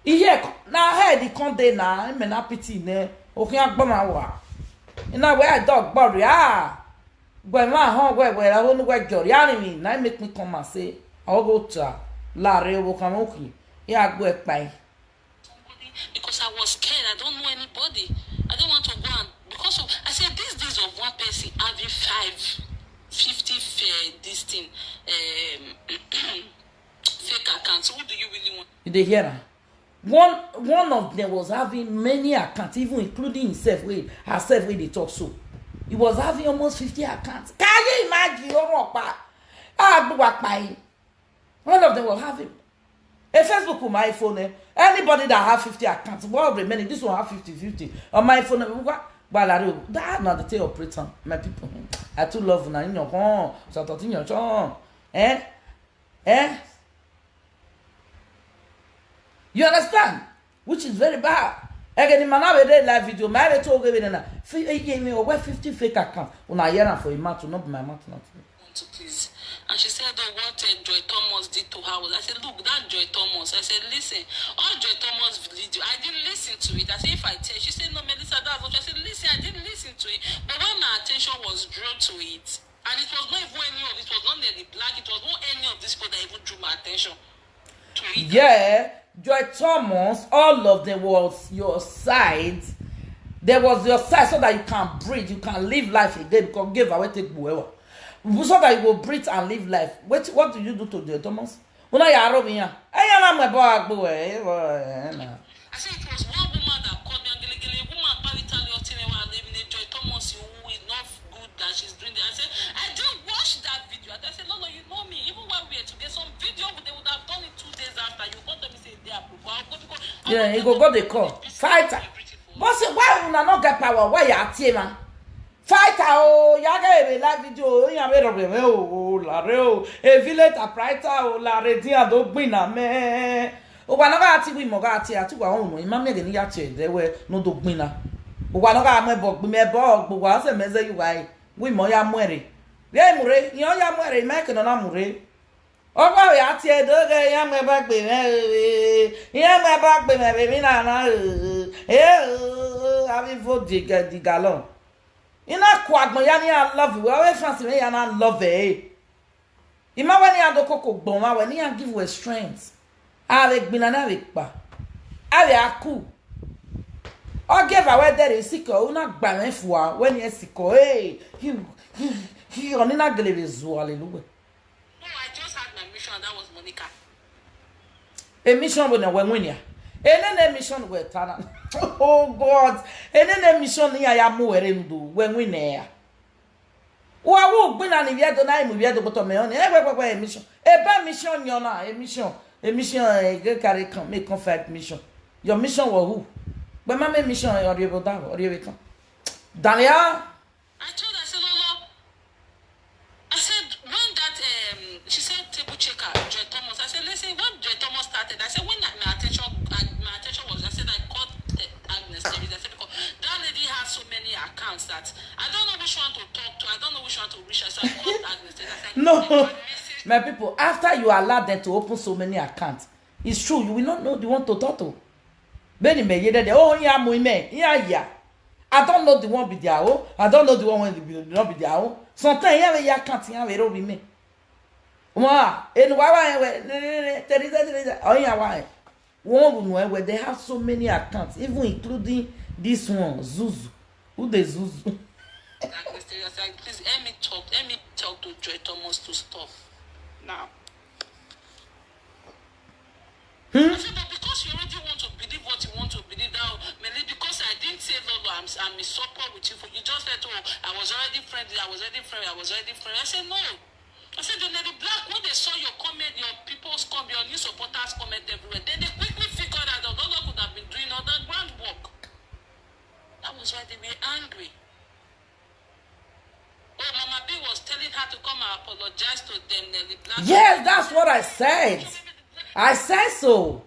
He hear co-, na head he come dey na, him na pity ne. Okin agboma wa. Ina where dog body, ah. Gwe ma hon, gwe, gwe, la hon, gwe jori. Ya ni mi, na make me come and say, "I go to Lare wo kan okin." Ya gwe pai. Somebody, because I was scared. I don't know anybody. I don't want to go and, because of, I said, these days of one person having five, fifty fair, this thing, um, fake accounts. Who do you really want? You dey hear am? One, one of them was having many accounts, even including himself, wey, herself, wey dey talk so. He was having almost fifty accounts. Can you imagine? Ọrùn ọ̀pá. Ah, gbogbo àpá yìí. One of them was having a Facebook on my phone. Eh? Anybody that have fifty accounts, what remaining? This one have fifty fifty. On my phone, eh, what? Balare, that na the thing operate am, my people. I too love una, you know, huh? So I thought, you know, eh? Eh? You understand? Which is very bad. Again, the man have a day live video. My other talk even na. Fi-, eh, yeah, me over fifty fake account. Una hear am for him mouth, not my mouth, not. Want to please. And she said, "Oh, what, uh, Joy Thomas did to her was," I said, "Look, that Joy Thomas." I said, "Listen, all Joy Thomas video, I didn't listen to it." I said, "If I tell," she said, "No, Melissa, that's what," I said, "Listen, I didn't listen to it. But when my attention was drawn to it, and it was not even any of, it was not Nelly Black, it was not any of this people that even drew my attention to it." Yeah, Joy Thomas, all of them was your side. There was your side so that you can breathe, you can live life again, because give away, take away. So that you will breathe and live life. What, what do you do to Joy Thomas? Una ya rob ya. Eh, ya na me bo agbo, eh, eh, eh, na. I say it was one woman that called me, and gele, gele, woman, Paritali Otinewa, living in Joy Thomas, who is not good that she's doing that. I said, "I didn't watch that video." And I said, "No, no, you know me. Even when we were together, some video, they would have done it two days after. You come tell me say they are broke. I'll go because I Yeah, don't he go, go the call. Fighter. But say, why una no get power? Why you are team, man? Fighter, oh, you get a live video, oh, you have a, oh, oh, la, oh, a village typewriter, oh, la, ready, and don't win, man. Oh, why not got we more got here? To our own, my mother, the yacht, they were no dog winner. Oh, why not got my bog, my bog, but was a mezza you why? We more ya mwere. Yeah, mure, you know, ya mwere, make no na mure. Ọgwa ya tie doge ya mwe bagbe me, ya mwe bagbe me, baby, na, na, eh, eh, eh, abi vo diga, diga lo. Ina kwa gbon ya ni I love you. Awe fancy me ya na love, eh. Ima we ni adoko ko gbon ma we ni a give we strength. Awe gbina na we pa. Awe aku. O give away there is siko, una gba me fua, when you siko, hey, you, you, you, oni na gele be zu, hallelujah. No, I just had my mission, and that was Monica. A mission we na we win ya. Ene ne mission we tana. Oh God. Ene ne mission ni ya mu were ndu we win ya. Wa wo gbina ni viedo na imu viedo boto me on. E we we we mission. E ba mission yo na, e mission. E mission, e get carry come, make come fight mission. Your mission was who? But my main mission, or you go down, or you come. Daniel, I told her, I said, "No, no." I said, when that, um, she said, "Table checker, Joy Thomas." I said, "Listen, when Joy Thomas started," I said, when my attention, uh, my attention was, I said, I called, uh, Agnes Teresa. I said, "Because that lady has so many accounts that I don't know which one to talk to. I don't know which one to reach. I said, I called Agnes. I said, No, my people, after you allow them to open so many accounts, it's true, you will not know the one to talk to. Beni me yede de, oh, yeah, mo ime, yeah, yeah. I don't know the one be their own. I don't know the one when the be not be their own. Sometimes, yeah, yeah, can't, yeah, we don't be me. Wow, and why, why, why, Teresa, Teresa, oh, yeah, why? One room where, where they have so many accounts, even including this one, Zuzu. Who the Zuzu? Agnes, I said, please, let me talk. Let me talk to Joy Thomas to stop now. I said, but because you already want to believe what you want to believe now, Melly, because I didn't say, Lolo, I'm, I'm in support with you. For, you just said, oh, I was already friendly, I was already friendly, I was already friendly. I said, no. I said, the Lady Black, when they saw your comment, your people's comment, your new supporters comment everywhere, then they quickly figured out that Lolo could have been doing all that groundwork. That was why they were angry. Oh, Mama B was telling her to come and apologize to them, Nelly Black. Yes, that's what I said. I said so.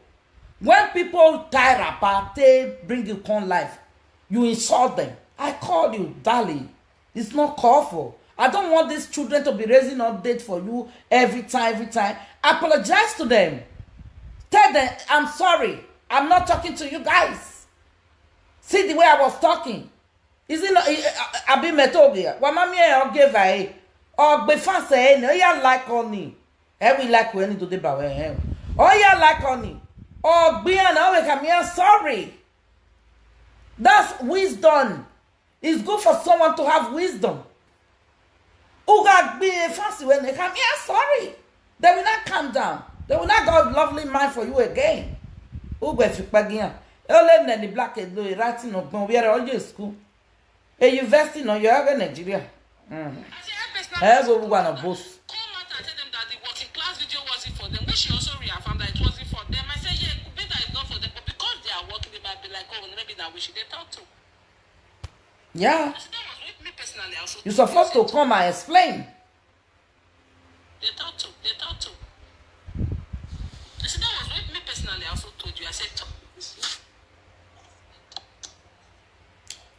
When people tie wrapper, they bring you come life, you insult them. I call you, darling. It's not called for. I don't want these children to be raising update for you every time, every time. Apologize to them. Tell them, I'm sorry. I'm not talking to you guys. See the way I was talking. Is it not? I be metogia. Wamami or give I or be fancy. No, yeah, like on me. Every like when do the bow. Oh, yeah, like on me. Or be an hour, come here. Sorry. That's wisdom. It's good for someone to have wisdom. Uga be fancy when they come here. Sorry. They will not come down. They will not go lovely mind for you again. Uga if you pagian. Ole Nelly Black is doing writing of Bon. We are all in school. A university, no, you have in Nigeria. Mm. I said, help us I now. go one of both. Come out and tell them that the working class video wasn't for them, which she also reaffirmed that it wasn't for them. I said, yeah, it could be that it's not for them, but because they are working, they might be like, oh, maybe that we should they talk to. Yeah. I said, that was what me personally also You're supposed to come and explain. They talk to, they talk to. I said, that was what me personally also told you. I said, talk.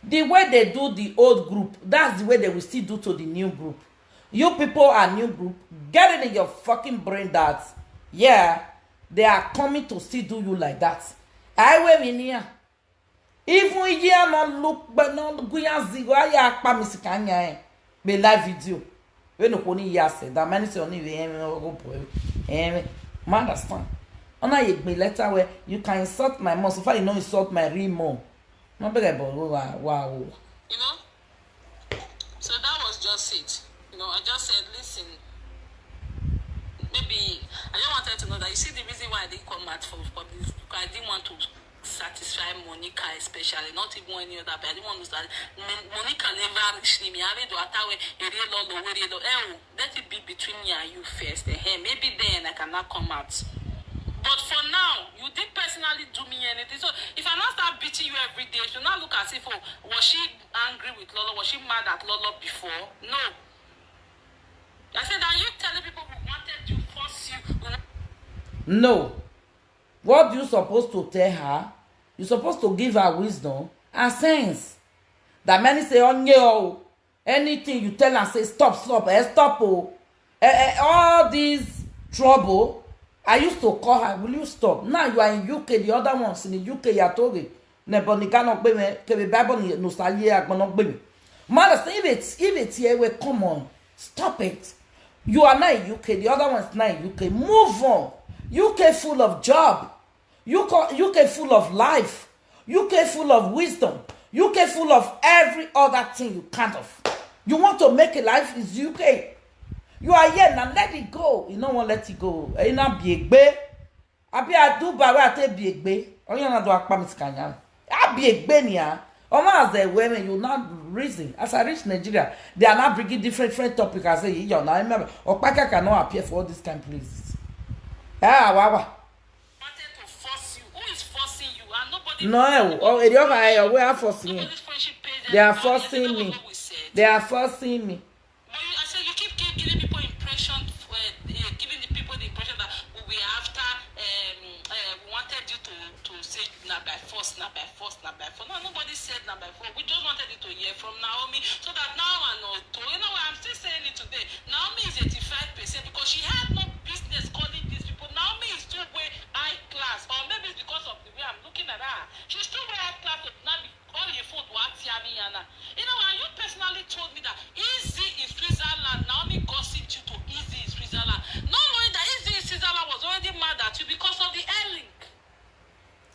The way they do the old group, that's the way they will still do to the new group. You people are new group. Get it in your fucking brain that, yeah, they are coming to still do you like that. I will in here. Even here, no look, but no guya zigo, I ya pa misikanya, eh. Be live video. We no koni ya say that many say only we, eh, go boy. Eh, man, understand. Ona ye me letter where you can insult my mom. So far, you know, insult my real mom. No be like, but wow, wow. You know? So that was just it. You know, I just said, listen, maybe I just wanted to know that you see the reason why I didn't come out for public. I didn't want to satisfy Monica especially, not even any other, but I didn't want to start. Mon- Monica never reached me. I read what I will, eh, oh, let it be between me and you first. Eh, maybe then I cannot come out. But for now, you didn't personally do me anything. So if I now start beating you every day, it will not look as if, oh, was she angry with Lolo? Was she mad at Lolo before? No. I said that you telling people we wanted you, force you. We wa- No. What you supposed to tell her? You supposed to give her wisdom and sense. That many say, oh, no, anything you tell and say, stop, stop, eh, stop, oh. Eh, eh, all this trouble, I used to call her, will you stop? Now you are in U K, the other ones in the U K, you are talking. Nebo ni gano gbe me, ke be Bible ni no sa ye agbono gbe me. Mother say, if it's, if it's here, well, come on, stop it. You are not in U K, the other one's not in U K. Move on. U K full of job. U K, U K full of life. U K full of wisdom. U K full of every other thing you kind of. You want to make a life is U K. You are here now, let it go. You don't want to let it go. You not be a gbe. Abi I do by where I take be a gbe. Oh, you not do a promise can you? I be a gbe nia. Oh, man, as a women, you not reason. As I reach Nigeria, they are not bringing different, different topics. I say, you know, I remember, Okpaka cannot appear for all these kind of places. Ah, wow, wow. Wanted to force you. Who is forcing you? And nobody. No, eh, oh, eh, you are, eh, we are forcing you. Nobody's friendship page. They are And you forcing know me. What we said. They are forcing me. But you, I said you keep, keep giving people impression, uh, giving the people the impression that we were after, um, uh, we wanted you to, to say now by force, now by force, now by force. No, nobody said now by force. We just wanted you to hear from Naomi so that now She still wear high class, so now be all your phone wa ti ami yana. You know, and you personally told me that Easy in Switzerland. Naomi gossiped you to Easy in Switzerland. Not knowing that Easy in Switzerland was already mad at you because of the air link.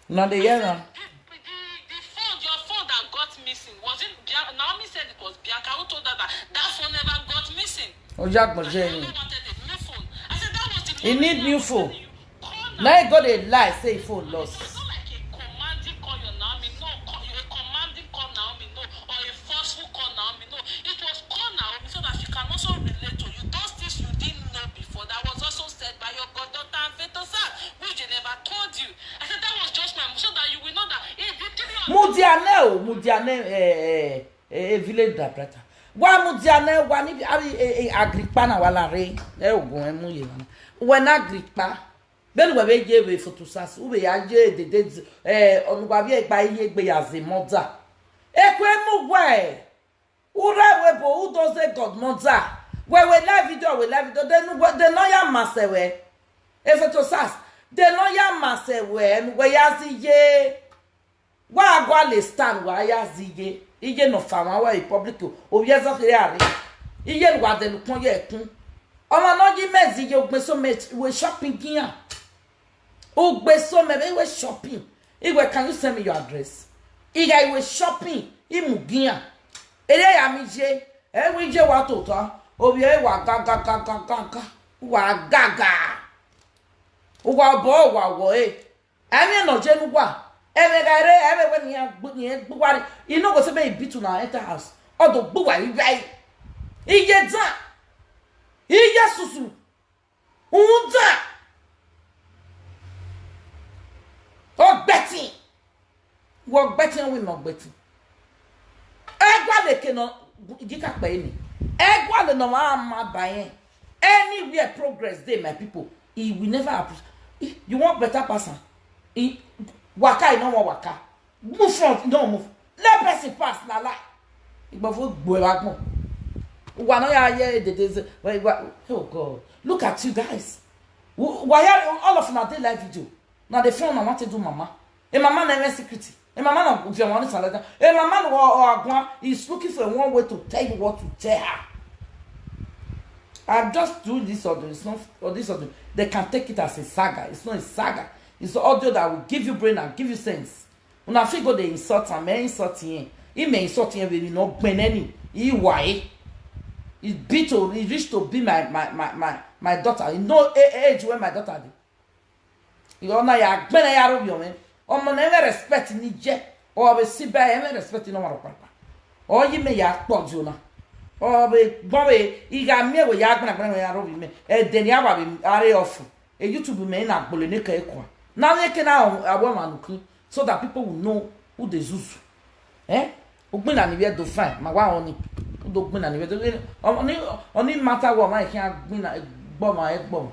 Una dey hear am? The, the, the phone, your phone that got missing, was it Bian- Naomi said it was Bianca who told her that that phone never got missing. Ojú àgbọ̀njẹ́ She yín. Only wanted a new phone. I said that was the He main need reason new I was phone. telling you. Call Now he her. go dey lie say he phone It's lost. not like a commanding call your Naomi, no, call, a commanding call Naomi, no, or a forceful call Naomi, no. It was call Naomi so that she can also relate to you. Those things you didn't know before, that was also said by your goddaughter and Fetosa, which they never told you. I said that was just my, so that you will know that if the three of Mudiane o, Mudiane, eh, eh, eh, village da brata. Wa Mudiane, wa ni abi, eh, eh, Agrippa na wala re. Eh, ogun emu ye wana. When Agrippa, then we be je we Fotosas, we be ya je de de, eh, onu wa bi egba iye gbe ya ze mother. Ekwe mu we. Ura we bo u doze godmother. We we live video, we live video. Then we, then no ya mase we. Efotosas. Then no ya mase we, we ya zi ye. Wa agwa le stand wa ya zi ye. Iye no fa wa we public o. O ye zo kire are. Iye wa de lu pon ye kun. Ọmọ náà jí mẹ́sì yìí, ogbe so mẹ́, ìwé shopping gíyàn. Ogbe so mẹ́, ìwé shopping. Ìwé, can you send me your address? Ìyá ìwé shopping, ìmù gíyàn. Eré ya mi jẹ, ẹ wí jẹ wa tòótọ́. Òbí ẹ wà gágágágágá. Wà gágá. Wà bọ̀ wà wọ̀ ẹ. Ẹ mi nọ jẹ nu wà. Ẹ mi ga eré, ẹ mi wẹ́ ni ẹ gbúwárí. You no go say make you beat una enter house. Ọdọ gbúwà yìí ráyè. Iye dán. Iye susu. Unda. Ogbetin. Wo ogbetin, we no ogbetin. Egwa le ke no, jika pe ni. Egwa le no ma ma ba yen. Anywhere progress dey, my people, e will never approach. E, you want better person? E, waka, e no wan waka. Move front, e no move. Let person pass, na lie. Igbo fo gbo e wa gbon. Wa no ya ye de de ze. Wa, wa, oh God. Look at you guys. Wa, wa ya, all of una dey live video. Na the phone I want to do mama. A mama na even security. A mama na, if you want to, a mama or, or agwa is looking for one way to tell you what to tell her. I'm just doing this audio. It's not, or this audio. They can take it as a saga. It's not a saga. It's audio that will give you brain and give you sense. Una fit go dey insult am, eh, insult him. He may insult him, baby, no gbeneni. He why? He be to, he reach to be my, my, my, my, my daughter. You know a-, age where my daughter be. You know, ya gbene ya robi ome. Omo na even respect ni je. O be si be even respect no maro papa. O yi me ya po ju na. O be gbo be, iga mi we ya gbene gbene ya robi me. E de ni awa be are ofu. E YouTube me na gbole ne ka ekwa. Na ne ke na awo manuku, so that people will know who dey zuzu. Eh? Ogbin na ni we do fine. Ma wa oni. Ogbin na ni we do. Oni, oni matter what, ma e kian gbin na gbo ma e gbo.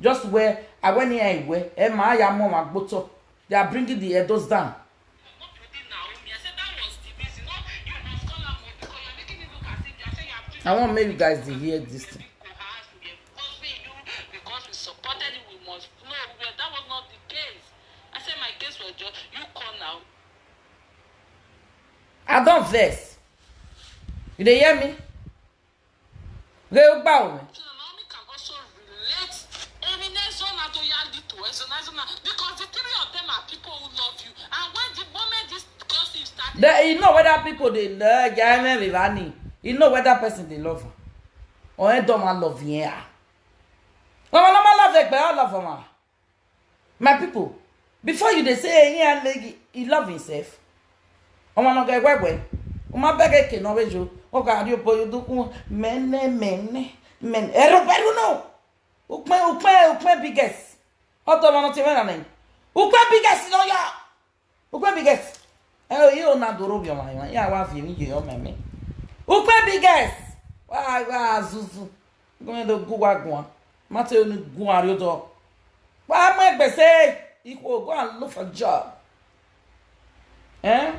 Just where I went here, where e ma ya mo ma gboto. They are bringing the Edos down. I want make you guys dey hear this thing. Because we supported you, we must flow. We, that was not the case. I said my case was just, you call now. I don vex. You dey hear me? Re o gba o. So Naomi can also relate. Emi ne zona to ya di to, eh, zona, zona. Because the three of them are people who love you. And when the moment this gossip started, The, you know whether people dey love, yeah, me be bani. You know whether person dey love her. Or e don ma love yen. Mama, no ma love egbe, all love her. My people, before you dey say, "Hey, yeah, lady, he love himself." Omo no get wewe. Uma beg eke no wejo. O ga ri opo yudu ku mene, mene, mene. Eru, eru no. Ukme, ukme, ukme biggest. Oto ma no ti mena name. Ukme biggest no ya. Ukwe biggest. Eh, you na doro bi oma ima. Ya wa fi mi je o meme. Ukwe biggest. Wa, wa zuzu. Go me do gu wa gu. Ma te ni gu ari odo. Wa mo gbese. Iko, go and look for job. Eh?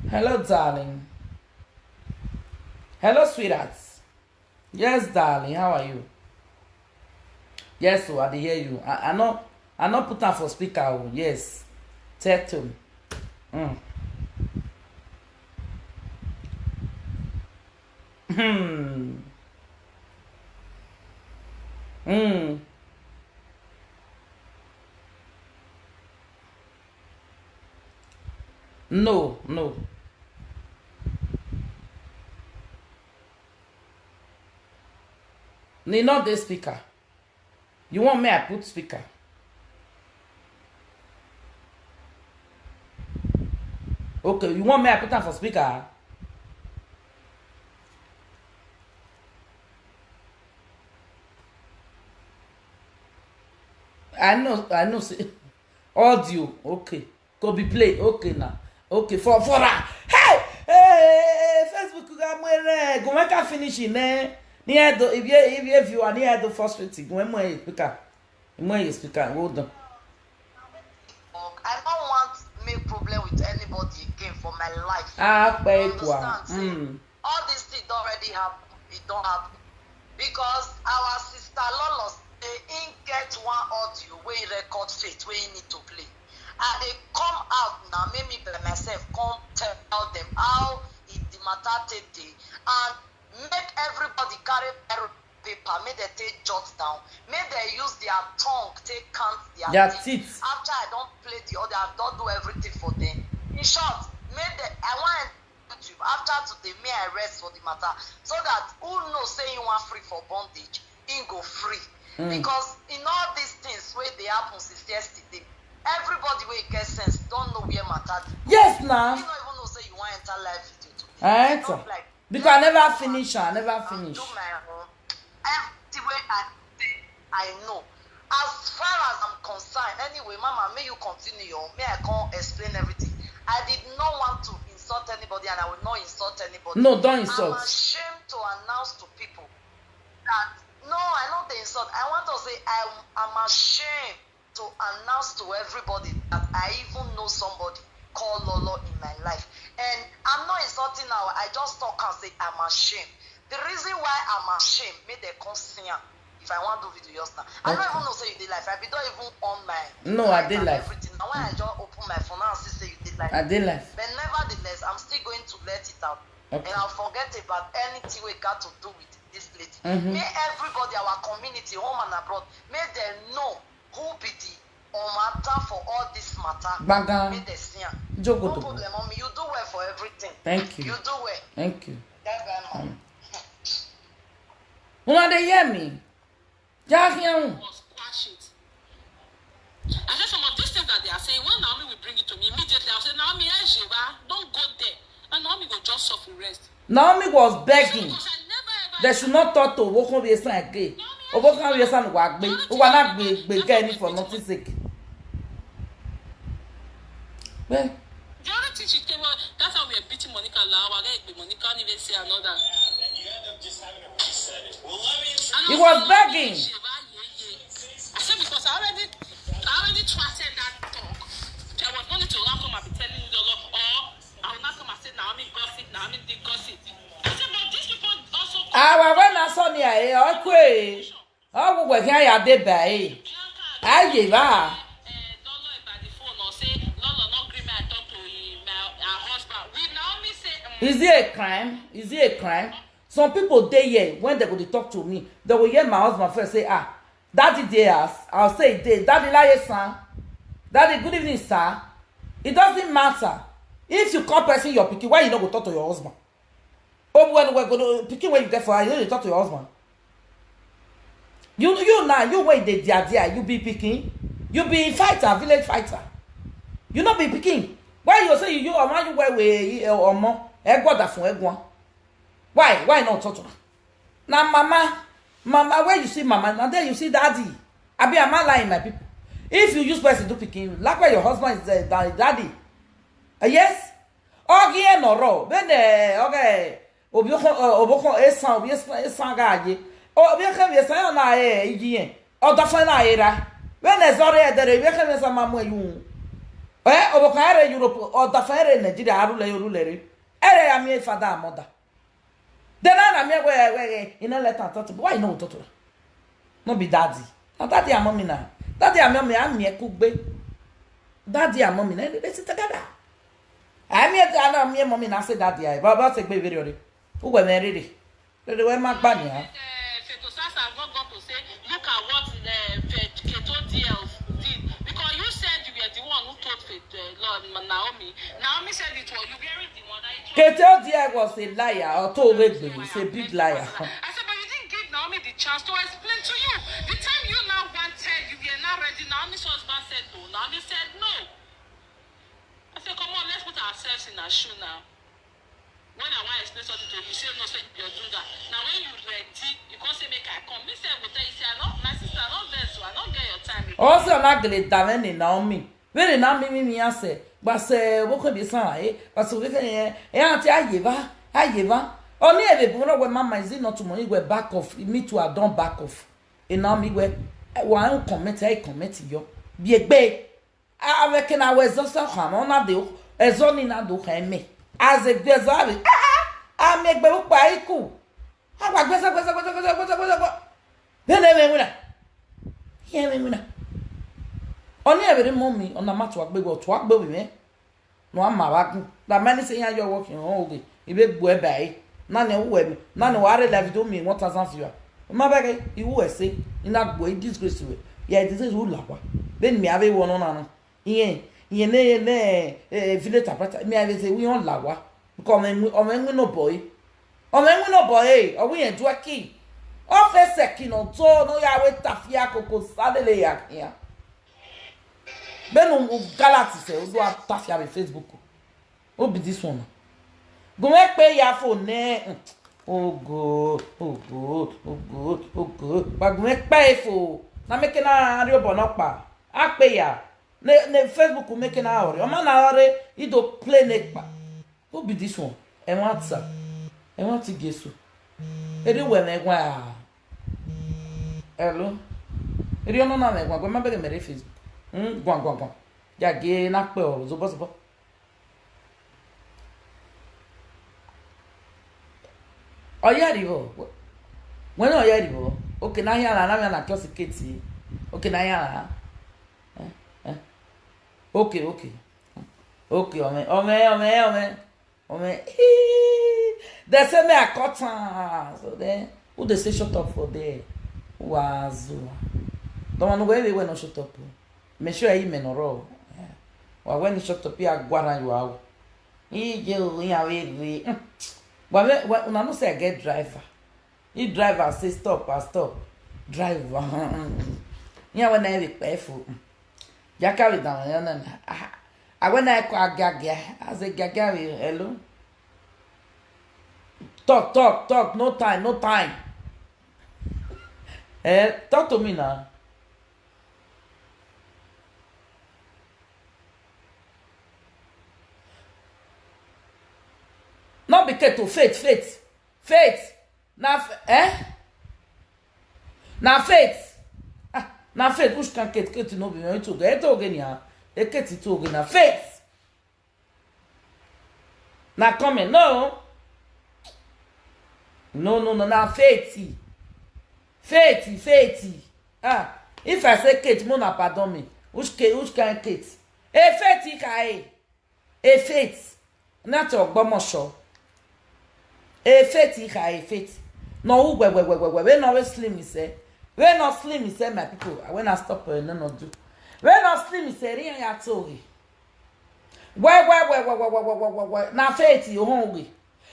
Hello, darling. Hello, sweetheart. Yes, darling. How are you? Yes, so I dey hear you. I, I no, I no put am for speaker. Oh, yes. Settle. Mm. Hmm. Hmm. No, no. Need not the speaker. You want me I put speaker? Okay, you want me I put am for speaker? I know, I know. Say audio, okay. Go be play, okay now. Okay, for for her. Hey, hey, hey, hey, Facebook ga mwere. Go make her finish in eh. Ni edo if you if you if you are near the first street, go make you speaker. Make you speaker. Hold on. I don't want make problem with anybody again for my life. Ah, You pay kwa. understand? Say, Mm. all this thing don already happen. It don happen because our sister Lolo say im get one audio wey he record faith wey he need to play. I dey come out now, make me by myself come tell them how e the matter take dey and make everybody carry paper, make dem take jot down, make dem use their tongue take count their Their teeth. Teeth. After I don play the audio, I don do everything for them. In short, make dem I wan YouTube after today, may I rest for the matter so that who know say he wan free for bondage, he go free. Mm. Because in all these things wey dey happen since yesterday, everybody wey get sense don know where matter dey. Yes, You now. No even know say you wan enter live video today. I You enter. Don't like Because I never finish. I never I finish. Do my own. Everything wey I say, I know. As far as I'm concerned, anyway, Mama, may you continue. May I come explain everything. I did not want to insult anybody, and I will not insult anybody. No, don't I'm insult. Ashamed to announce to people that no, I not the insult. I want to say I'm I'm ashamed to announce to everybody that I even know somebody called Lolo in my life. And I'm not insulting now. I just talk and say I'm ashamed. The reason why I'm ashamed, make dem come see am. If I wan do video just now, I don't Okay. Even know say you dey live. I be don't even on my No, I live dey and live. Everything. Now when I just open my phone and see say you dey live. I dey live. But nevertheless, I'm still going to let it out. Okay. And I'll forget about anything we got to do with this lady. Mm-hmm. May everybody, our community, home and abroad, may they know who be the matter for all this matter. Gbagam. May they see am. Jogo No to problem, mommy. You do well for everything. Thank you. You do well. Thank you. Bye bye, mom. Una dey hear me? Just hear me. Must quash it. I said some of these things that they are saying, when Naomi will bring it to me immediately, I'll say, Naomi, Ejeba, don't go there. And Naomi will just suffer rest. Naomi was begging. Because I never ever They should not talk to Obokan Viesan again. Obokan Viesan wa gbe, wa na gbe gbe get any for nothing sake. Well, The only thing she came out, that's how we are beating Monica Lawa. Get Monica, even say another. He was begging. I said because I already, I already trusted that talk. There was no need to now come and be telling you the law. Or I will not come and say Naomi gossip, Naomi did gossip. I said, but these people also. Our when I saw me, I okay. Oh, we were here, ya dey by. Aye, ba. Eh, Lolo by the phone or say Lolo not gree me I talk to him, my her husband. Will Naomi say, um, Is it a crime? Is it a crime? Some people dey here when they go to talk to me, they will hear my husband first say, ah, daddy dey house. I'll say, dey, daddy like son. Daddy, good evening, sir. It doesn't matter. If you call person your pikin, why you no go talk to your husband? Oh, when we go to pikin when you get for her, you no dey talk to your husband. You you now you wey dey there there you be pikin, you be fighter, village fighter. You no be pikin. Why you say you you omo you wey wey omo egwada fun egwan? Why why not talk to her? Na mama, mama where you see mama na there you see daddy. Abi am I lying, my people? If you use person do pikin, like where your husband is there, da- daddy. Uh, yes. Ogie nọrọ bene oge obioko obioko esan obi esan esan gaje obioko bi esan na e igi yen odafa na era bene zore edere obioko bi esan mamu eyu eh obokan ere Europe odafa ere Nigeria arule yorule re ere ya mi father and mother. Then na mi we we you no let am talk to why you no talk to her? No be daddy. Na daddy and mommy na. Daddy and mommy am mi kugbe. Daddy and mommy, they, they sit together. I mean, I know me and mommy now say daddy. I, but, but take baby ready. Who were married? They were my bunny, huh? Feto Sasa has not gone to say, look at what uh, Keto D L did. Because you said you were the one who told Feto, uh, Lord Naomi. Naomi said it was you wearing the one that it was. Keto D L was a liar or told Regbe. He's a big liar. I said, but you didn't give Naomi the chance to explain to you. The time you now wanted, you were not ready. Naomi's husband said no. Naomi said no. I said, come on, let's put ourselves in her shoe now. When I want to explain something to you, you say no, say you do that. Now when you ready, you can't say make I come. Me say I go tell you say I not my sister, I not vex you, I not get your time again. Also, I'm not gonna damn any Naomi. Very Naomi, me, me, I say, but say, what could be some, eh? But so we can, eh? Eh, auntie, I give her, I give her. Only if you know where mama is it not tomorrow, you go back off. Me too, I don't back off. And now me where one comment, I comment yo. Be a bay. I reckon I was also come on a do, as only na do me. As a gazari, I make the book by cool. I was gbẹsẹ gbẹsẹ gbẹsẹ gbẹsẹ gbẹsẹ gbẹsẹ gbẹsẹ. Bẹ́ẹ̀ ni ẹ̀mí wúna. Yẹ́ ẹ̀mí wúna. Ọní ẹ̀rẹ́ mọ́ mi, ọ̀nà má tó àgbégbé ọ̀tún àgbéwì mẹ́. Nù á màá wá gùn. Dàmá ní sẹ́yìn ayọ̀ wọ́ọ̀kì hàn ògè. Ìbí gbọ́ ẹ̀ báyìí. Náà ni ẹ̀wù ẹ̀mí. Náà ni wàá rẹ̀ dàbí tó mi one thousand viewer. Má bẹ́ẹ̀ kẹ́ ìwú ẹ̀ sẹ́. Iná gbọ́ ẹ̀ disgrace rẹ̀. Yẹ ẹ̀ disgrace wù làwà. Bẹ́ẹ̀ ni mi àbẹ̀ wọ̀ náà nù. Ìyẹn ìyẹn ní ẹ̀ ní ẹ̀ village tapata. Mi àbẹ̀ sẹ́ wí hàn làwà. Kọ ọmọ ẹ̀wọ̀n ọmọ ẹ̀wọ̀n náà bọ̀ yìí. Ọmọ ẹ̀wọ̀n náà bọ̀ yìí. Ọ̀wọ̀ yẹn dúró kì. Ọ́fẹ̀sẹ̀ kì náà tó náà yà wẹ́ tàfíà kòkò sálẹ̀ lè yà kìyà. Bẹ́ẹ̀ni o galati sẹ̀ o do atafia be Facebook. Who be this one? Gume pe ya fo ne. Ogo, ogo, ogo, ogo. Ba gume pe fo. Na make na ri obo no pa. A pe ya. Ne ne Facebook make na ore. O ma na ore i do play ne pa. Who be this one? I want sir. I want to guess who. Eri we me gwa. Hello. Eri ono na me gwa gwa ma be mere Facebook. Hmm, gwa gwa gwa. Ya ge na pe o zobo zobo. Oya ribo. When oya ribo. Okay, na ya na na me na curiosity. Okay, na ya. Eh, eh. Okay, okay. Okay, ome, ome, ome, ome. Ome. They say me I cut am. So then, who they say shut up for there? Wazu. Don't want to wear we no shut up. Me sure he me no ro. Wa when shut up ya gwara you out. He je ya we we. But we una no say I get driver. He driver say stop, I stop. Driver. Yeah, when I be careful. Jaka we down ya na. Ah, I when I call gaga, I say gaga we hello. Talk, talk, talk. No time, no time. Eh, talk to me now. Not be Kate to Faith, Faith, Faith. Na f- eh? Na Faith. Ah, na Faith. Which can Kate? Kate no be me. It's okay. It's okay, yeah. E Kate it's okay. Na Faith. Na comment. No. No, no, no. Na Faith. Faith, Faith. Ah, if I say Kate, Mona, pardon me. Which Kate? Which kind Kate? E Faith, Ikae. E Faith. Not Ogbomosho. E Faith, Ikae, Faith. No, who we we we we we we no we slim is eh. We no slim is eh, my people. I when I stop uh, no no do. We no slim is eh. Riyan ya tori. We we we we we we we we we we. Na Faith you hungry.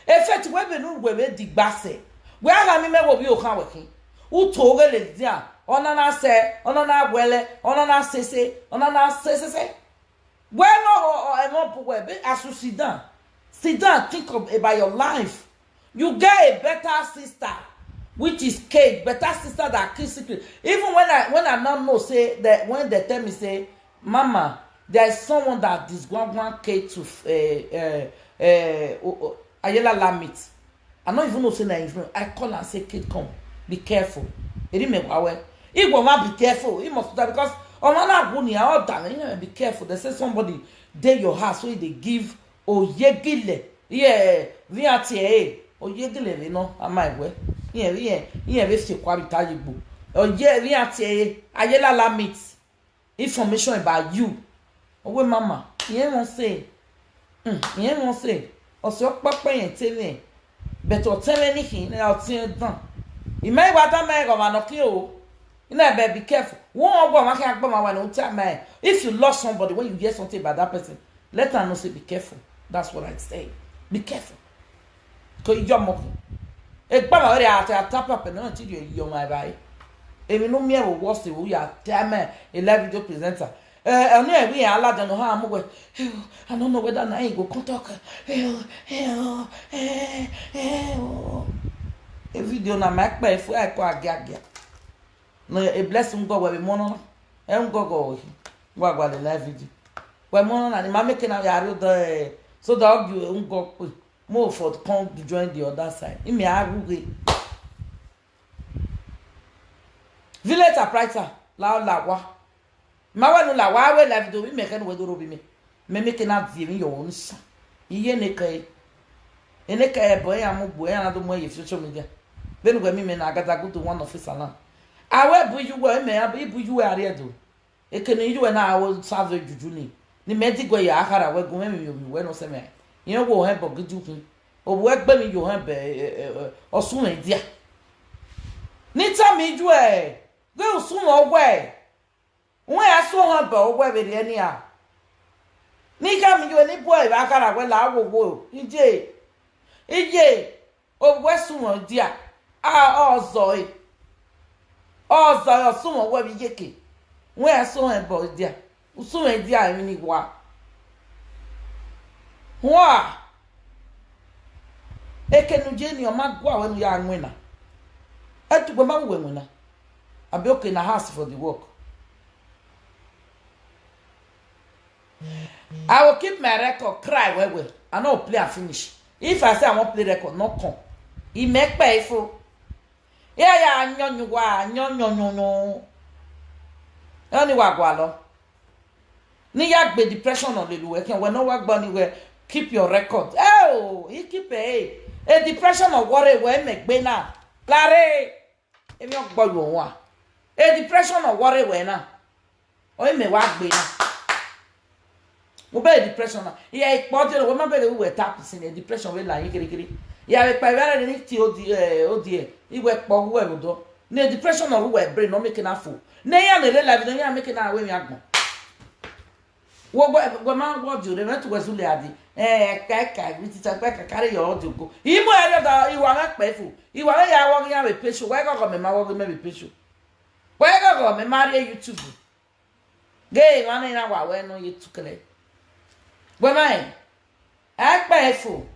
E Faith we be no we we digbase. We aga mi me wo bi o kan we kin. U to ge le dia. Ona na se, ona na wele, ona na sese, ona na sese se. Well, no, or, or, I won't put well. Be- As you sit down, sit down, think of, about your life. You get a better sister, which is Kate, better sister than Kiss Secret. Even when I when I now know say that when they tell me say, Mama, there is someone that is going one Kate to uh, uh, uh, Ayela Lamit. I no even know say na him friend. I call and say, Kate, come, be careful. Eri me wawe. He go ma be careful. He must die because ọmọ náà kú ni àwọn ọ̀dà rẹ̀ yẹn be careful. They say somebody dey your house wey dey give oyegile. Yeah, vi ati eh oyegile re no ama iwe. Yeah, yeah, yeah, we fi kwa bi ta yigbo. Oye vi ati eh Ayela Lamit. Information about you. Owe mama, ihe wan say. Mm, ihe wan say. Osi okpakpa yen tele. But o tele ni hin, na o tin dan. Ime wa da me go ma no ki o. You know, be careful. One go ma ki agba ma wa no tell me. If you lost somebody, when you hear something about that person, let her know say be careful. That's what I say. Be careful. Ko yo mo. E gba ma re ate atapa pe no ti yo my bai. Emi no mi e wo wo se wo ya tell me a live video presenter. Eh, oni e wi ala da no ha mo we. I don't know whether na he go come talk. Eh, eh, eh, eh, oh. A video na my pe fu e ko agia agia. No, a blessing go we mo no. E ngo go we. Wa gwa le live video. We mo no na ni ma make na ya ri do e. So da ogi e ngo pe. Mo for come to join the other side. Imi aruge. Village typewriter la la wa. Ma wa no la wa we live do mi me ken we do robi me. Me me ken na die mi yo nsa. Iye ne kai. Ene kai bo ya mo bo ya na do mo ye social media. Then we mi me na agada go to one office ala. Awe bu yu we me abu yu we are do. Ekene yu we na awo save juju ni. Ni me di gwe ya akara we gun me mi yo mi we no se me. Yen wo he bo gidi kun. O we gbe mi yo he be, eh, eh, eh, osun me dia. Ni ta mi ju e. Gbe osun mo we. Won ya so han be o we be re ni a. Ni ka mi ju e ni bo e ba akara we la wo wo. Ije. Ije. O we su mo dia. A o zo e. O zo e, osun mo we bi yeke. Won ya so han bo dia. Usun me dia mi ni wa. Wa. Ekenu je ni o ma gwa we nu ya nwena. Etu gbe ma we nwena. Abi okay na house for the work. I will keep my record, cry well well. I no play and finish. If I say I wan play record, no come. E make pay for. Yeah, yeah, nyonyo wa, nyonyo nyonyo. Oni wa gwa lo. Ni ya gbe depression on lelu we ken we no wa gba ni we keep your record. Eh o, he keep e. A depression or worry we me gbe na. Lare. Emi o gbo yo wa. A depression or worry we na. O me wa gbe na. Mo be depression na. Iya ipo de we ma be de we tap sin e depression we la yi kiri kiri. Iya we pa we ni ti o di, eh, o di e. Iwe po we o do. Ni depression or we brain no make na fo. Ne ya ne le live no ya make na we mi agbon. Wo gbe gbe ma wo di o re me tu we su le adi. Eh, ka ka we ti ta pe ka carry your audio go. Imo ere da iwa me pe fo. Iwa me ya wo ya me pe so. We go go me ma wo me be pe so. We go go me ma re YouTube. Ge wa ni na wa we no ye tukele. Gbe ma e. Akpe efo.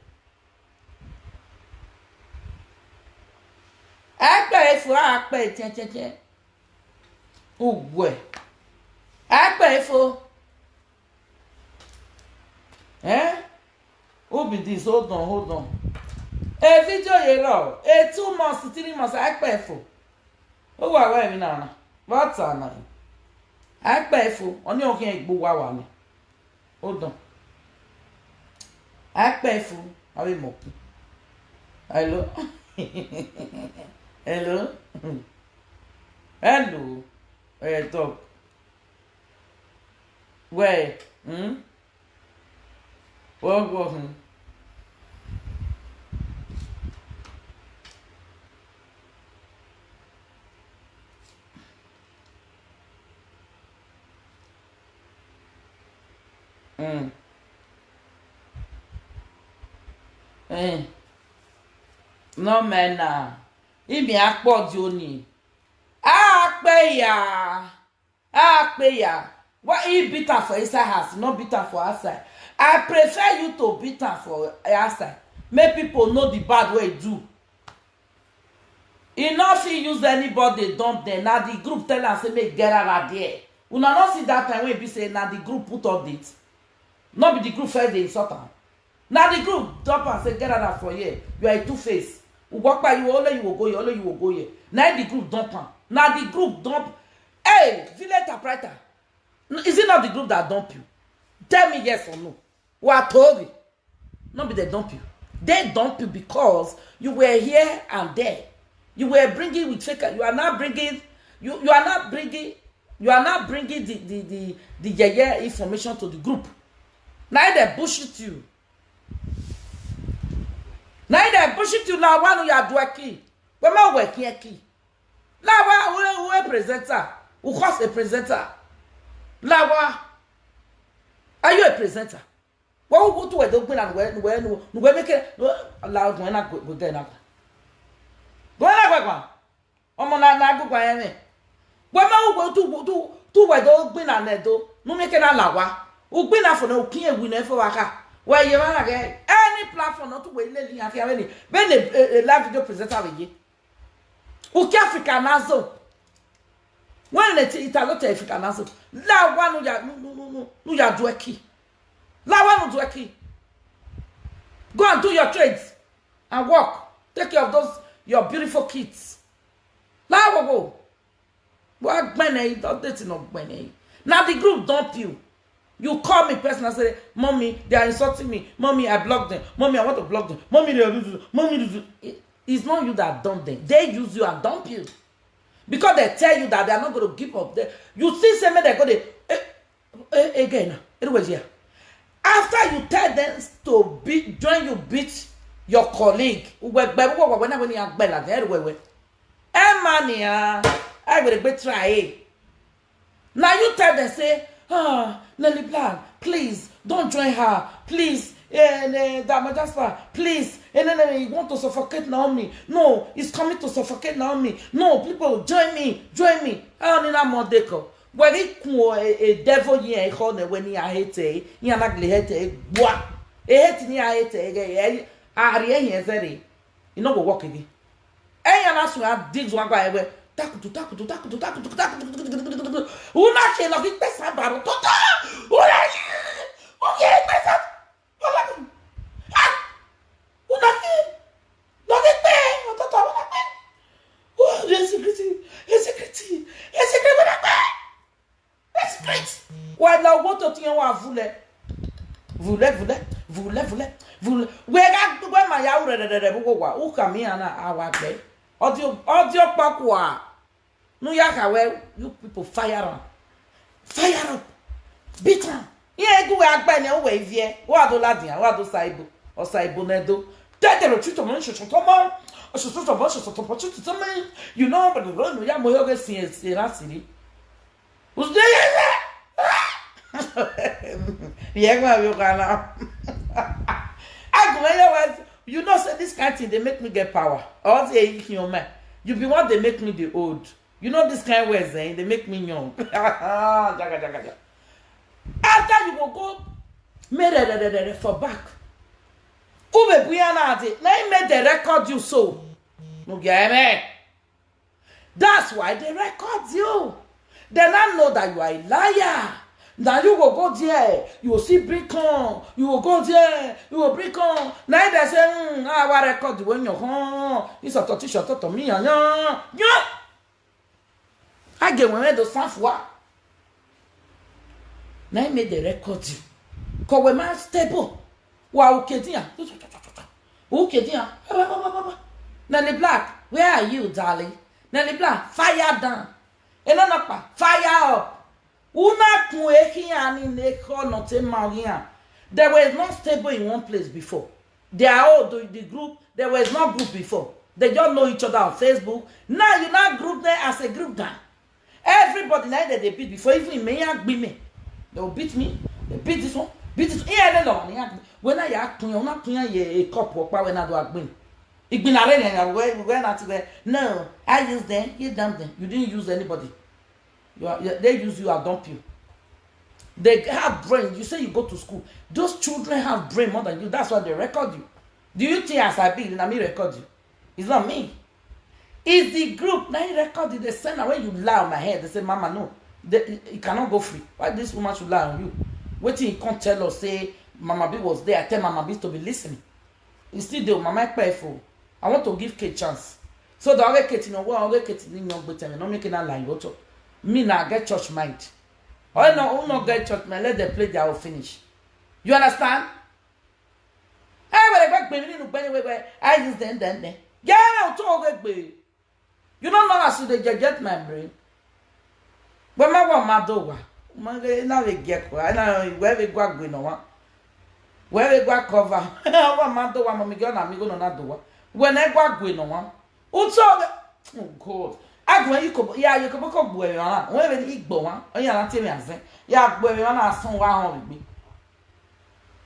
Akpe efo, akpe che che che. Ugwe. Akpe efo. Eh? Who be this? Hold on, hold on. A video ye lo. A two months, three months, akpe efo. O wa wa mi na na. What na? Akpe efo. Oni o kin gbo wa wa ni. Hold on. Akpe efo. Abi mo. Hello. Hello. Hello. Eh, talk. Where? Hmm? What, what, hmm? Mm. Eh. No, man, na. Imi akpo di oni. Akpe ya. Akpe ya. Why he beat her for inside house, not beat her for outside? I prefer you to beat her for outside. Make people know the bad way do. He no fit use anybody dump them. Na the group tell am say make get out of there. Una no see that time when he be say na the group put update. No be the group first dey insult am. Na the group dump am say get out of for here. You are a two face. Ugwakpa, you only you will go here, only you will go here. Na the group dump am. Na the group dump. Hey, village typewriter. N- Is it not the group that dump you? Tell me yes or no. Wa tori. No be they dump you. They dump you because you were here and there. You were bringing with fake. You are not bringing. You you are not bringing. You are now bringing the the the the yeye information to the group. Na im dey bullshit you. Na im dey bullshit you. Lawa nu ya dueki. We ma we kieki. Lawa, we we presenter. We cause a presenter. Lawa, are you a presenter? Wa u tu we do gbin na we we we make it. La we na go go na go. Go na go go. Omo na na go go ene. We ma u tu tu tu we do gbin na ne do. Nu make na lawa. U gbin na for no kin e wi ne for waka. We ye ma na ge any platform no tu we le li afi awe ni. Be ne a live video presenter we ye. U ki Africa na zo. When they ti Italo te Africa na zo. Lawa nu ya nu nu nu nu ya dueki. Lawa nu dueki. Go and do your trades and work. Take care of those your beautiful kids. Lawa go. Wa gbene, don't date no gbene. Now the group dump you. You call me personally, say, "Mommy, they are insulting me. Mommy, I block them. Mommy, I want to block them. Mommy, they are, mommy, they are." It- it's not you that dump them. They use you and dump you. Because they tell you that they are not going to give up. They, you still say, "Man, they're going to." Eh, eh, again, it was here. After you tell them to be, join you beat your colleague. Uwe gbe, uwe, uwe, uwe, uwe, uwe, uwe, uwe. Emania, I will be try. Now you tell them, say, "Ah, Nelly Black, please, don't join her. Please, eh, eh, Dama Jasper, please. Eh, no, no, no, you want to suffocate Naomi. No, it's coming to suffocate Naomi. No, people, join me, join me." Ah, Nina Modeko. Where he kun a devil here, he call the when he hate, he anagle hate, bua. He hate ni hate, he, he, he, he, he, he, he, he, no go work again. Eya na su a digs wa gba ewe. Takutu, takutu, takutu, takutu, takutu, takutu. Una ke lo ki pesa baro toto. Una ke, o ke pesa. Ola. Ah. Una ke lo ki pe toto una pe. Oh, the security, the security, the security una pe. Secret. Wa la wo to tiyan wa vule. Vule, vule, vule, vule, vule. We ga we ma ya ure re re re wo wa. U ka mi ana awa gbe. Audio audio pa kwa. Nu ya ka we, you people fire am. Fire up. Beat am. Ye gu we agbe ne we vie. Wa do ladian, wa do saibo. O saibo ne do. Tete lo chuto mo chuto mo. O chuto mo chuto mo chuto mo. You know, but no ya mo yo ge sin e sin asiri. Usdeyeye. Yegma yokana. Agumeye was, you know, say this kind thing, they make me get power. Or say, you know, man, you be what they make me the old. You know, this kind words, eh, they make me young. Jaga, jaga, jaga. After you go, go, me re, re, re, re, re, for back. Ube buyana ade. Now he made the record you so. No get me. That's why they record you. They now know that you are a liar. Now you go go there, you will see bring come, you will go there, you will bring come. Now they say, hmm, our record when you come. It's a totish to me, yeah, yeah. I get when the software. Now he made the record you. Cause we man stable. Wa ukedia. Ukedia. Nelly Black, where are you, darling? Nelly Black, fire down. Eno nakpa, fire up. Una kun ehi ani neko no te magia. They were not stable in one place before. They are all the, the group. There was no group before. They just know each other on Facebook. Now you now group them as a group down. Everybody now that they beat before, even in Menya Gbime, they will beat me. They beat this one, beat this one. Yeah, they don't. When I yak kunya, una kunya ye a cup of power when I do a gbin. Igbin are na where where not where. No, I use them. You dump them. You didn't use anybody. You are, you- they use you and dump you. They have brain. You say you go to school. Those children have brain more than you. That's why they record you. Do you think as I be, let me record you? It's not me. It's the group. Now you record it. They send away you lie on my head. They say, "Mama, no. They, it cannot go free. Why this woman should lie on you?" Waiting, you can't tell us, say, "Mama B was there." I tell Mama B to be listening. You still do. Mama Ekpefo. I want to give Kate chance. So the other Kate, you know what? Other Kate, you know, but I no make it lie. You to me now get church mind. Oh no, who not get church mind? Let them play their own finish. You understand? Hey, where they back baby, no baby, where I use them, then, then. Yeah, no, to get baby. You don't know as they get my brain. Wema wa ma do wa. Ma ge na we ge ko. Na we we gwa gwe no wa. We we gwa cover. Wa ma do wa mo mi ge na mi go no na do wa. We na gwa gwe no wa. Uto ge. Oh God. Agwe yi ko ya yi ko ko gwe wa. We we igbo wa. O ya na te mi azen. Ya gwe wa na sun wa hon bi.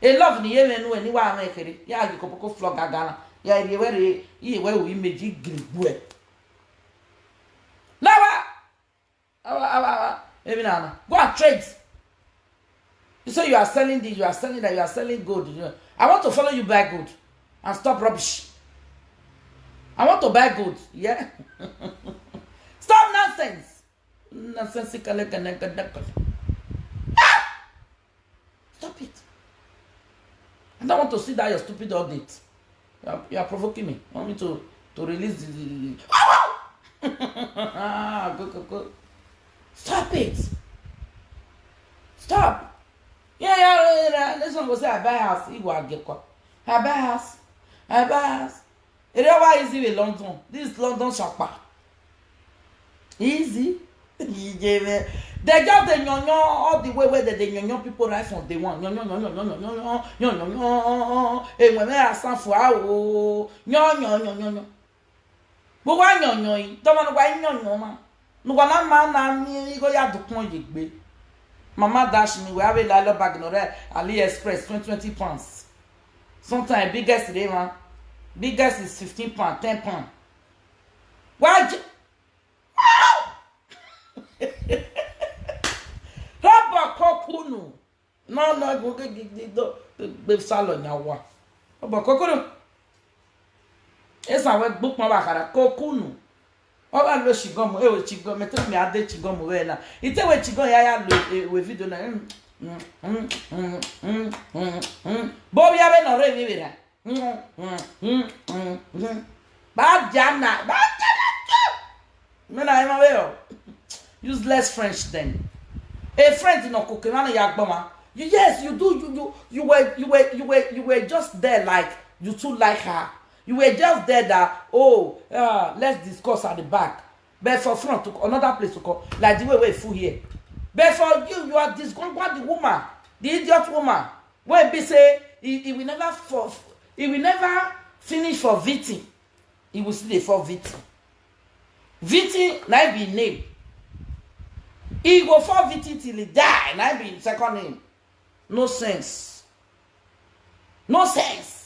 E love ni ye me nu e ni wa me kere. Ya yi ko ko flog gagana. Ya ye we re. Ye we u image gri gwe. Lawa. Awa, awa, awa. Maybe now, now. Go and trade. You say you are selling this, you are selling that, you are selling gold. You know. I want to follow you buy gold and stop rubbish. I want to buy gold. Yeah. Stop nonsense. Nonsensical. Ah! Stop it. I don't want to see that your stupid update. You are, you are provoking me. You want me to, to release the, the, the- go, go, go. Stop it. Stop. Yeah, yeah, yeah, yeah. This one go say I buy house. He go get caught. I buy house. I buy house. Ere wa easy with London. This London shakpa. Easy. They just dey nyonyo all the way where they dey nyonyo people right from day one. Nyonyo, nyonyo, nyonyo, nyonyo, nyonyo, nyonyo. Hey, when I stand for ah, oh, nyonyo, nyonyo, nyonyo. But why nyonyo? Don't want why nyonyo, man. No, na ma na mi go ya dukun yegbe. Mama dash me, we have a lalo bag no there. AliExpress, twenty, twenty pounds. Sometimes biggest dey, man. Biggest is fifteen pound, ten pound. Why? Rubber kokunu. No, no, go get the salon now. Rubber kokunu. Esa we book my bakara kokunu. Oba lo shigomu, ewe chigomu, me tell me ade chigomu we na. Ite we chigomu ya ya lo, eh, we video na. Mm, mm, mm, mm, mm, mm, mm. Bobi abe no re mi bira. Mm, mm, mm, mm, mm. Ba jana, ba jana. Me na ema we o. Useless French then. A friend no cook man ya gboma. You, yes, you do. You, you, you were, you were, you were, you were just there like you too like her. You were just there that, oh, uh, let's discuss at the back. But for front, to another place to call, like the way we fool here. But for you, you are disgruntled the woman, the idiot woman. When be say he, he will never for, he will never finish for victim. He will still dey for victim. Victim na be name. He go for victim till he die. Na be second name. No sense. No sense.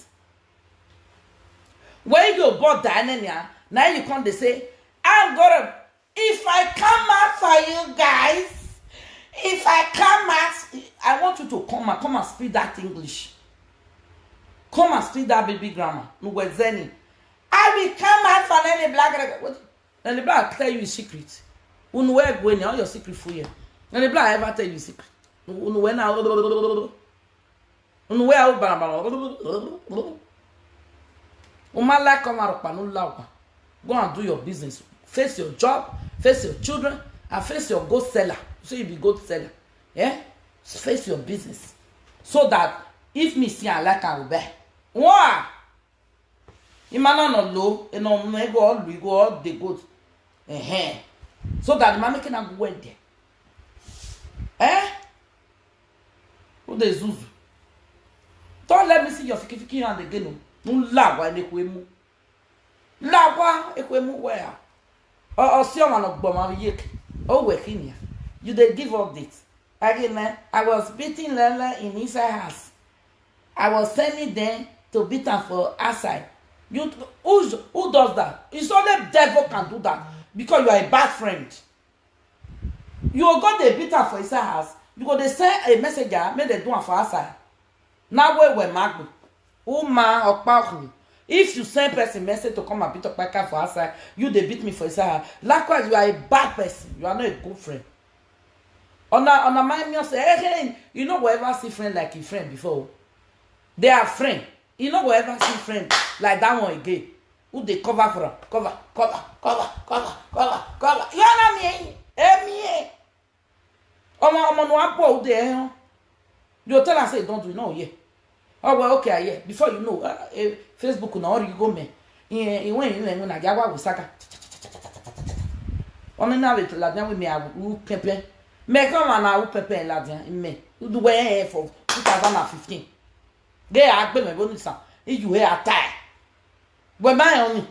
When you bought Daniel, now you come, they say, I'm gonna, if I come out for you guys, if I come out, I want you to come and come and speak that English. Come and speak that baby grammar. No, where's any? I will come out for any black. What? And the black tell you his secret. Unu where go any all your secret for you. And the black ever tell you his secret. Unu where now? Unu where out barabara? Uma like come out of panu lawa. Go and do your business. Face your job, face your children, and face your goat seller. So you be goat seller. Yeah? Face your business. So that if me see I like I will buy. Why? Imana no low, and no me go all we go all the good. Eh. So that the man making a go well there. Eh? Who dey zuzu? Don't let me see your fiki fiki hand again. No. No lawa in ekwemu. Lawa ekwemu where? Or or see on a gboma yek. Oh, we hinia. You dey give update. Again, eh, I was beating Lele in inside house. I was sending them to beat am for outside. You who who does that? It's only devil can do that because you are a bad friend. You go dey beat am for inside house. You go dey send a messenger make dem do am for outside. Now wey we magbo. Uma okpa okni. If you send person message to come and beat okpaka for outside, you dey beat me for inside house. Likewise, you are a bad person. You are not a good friend. Ona ona my me say, hey, hey, you no go ever see friend like your friend before. They are friend. You no go ever see friend like that one again. Who dey cover for am? Cover, cover, cover, cover, cover, cover. You are not me, eh? Eh, me, eh? Omo omo no apo who dey, eh? You tell am say don't do, no, yeah. Oh well, okay, yeah. Before you know, uh, eh, Facebook na ori go me. Eh, eh, when you when na jawa wisaka. Omo na wait la na we me awu pepe. Me come and I will pepper la dia me. Do we here for two thousand and fifteen. They are be me bonus. You here atai. We my only.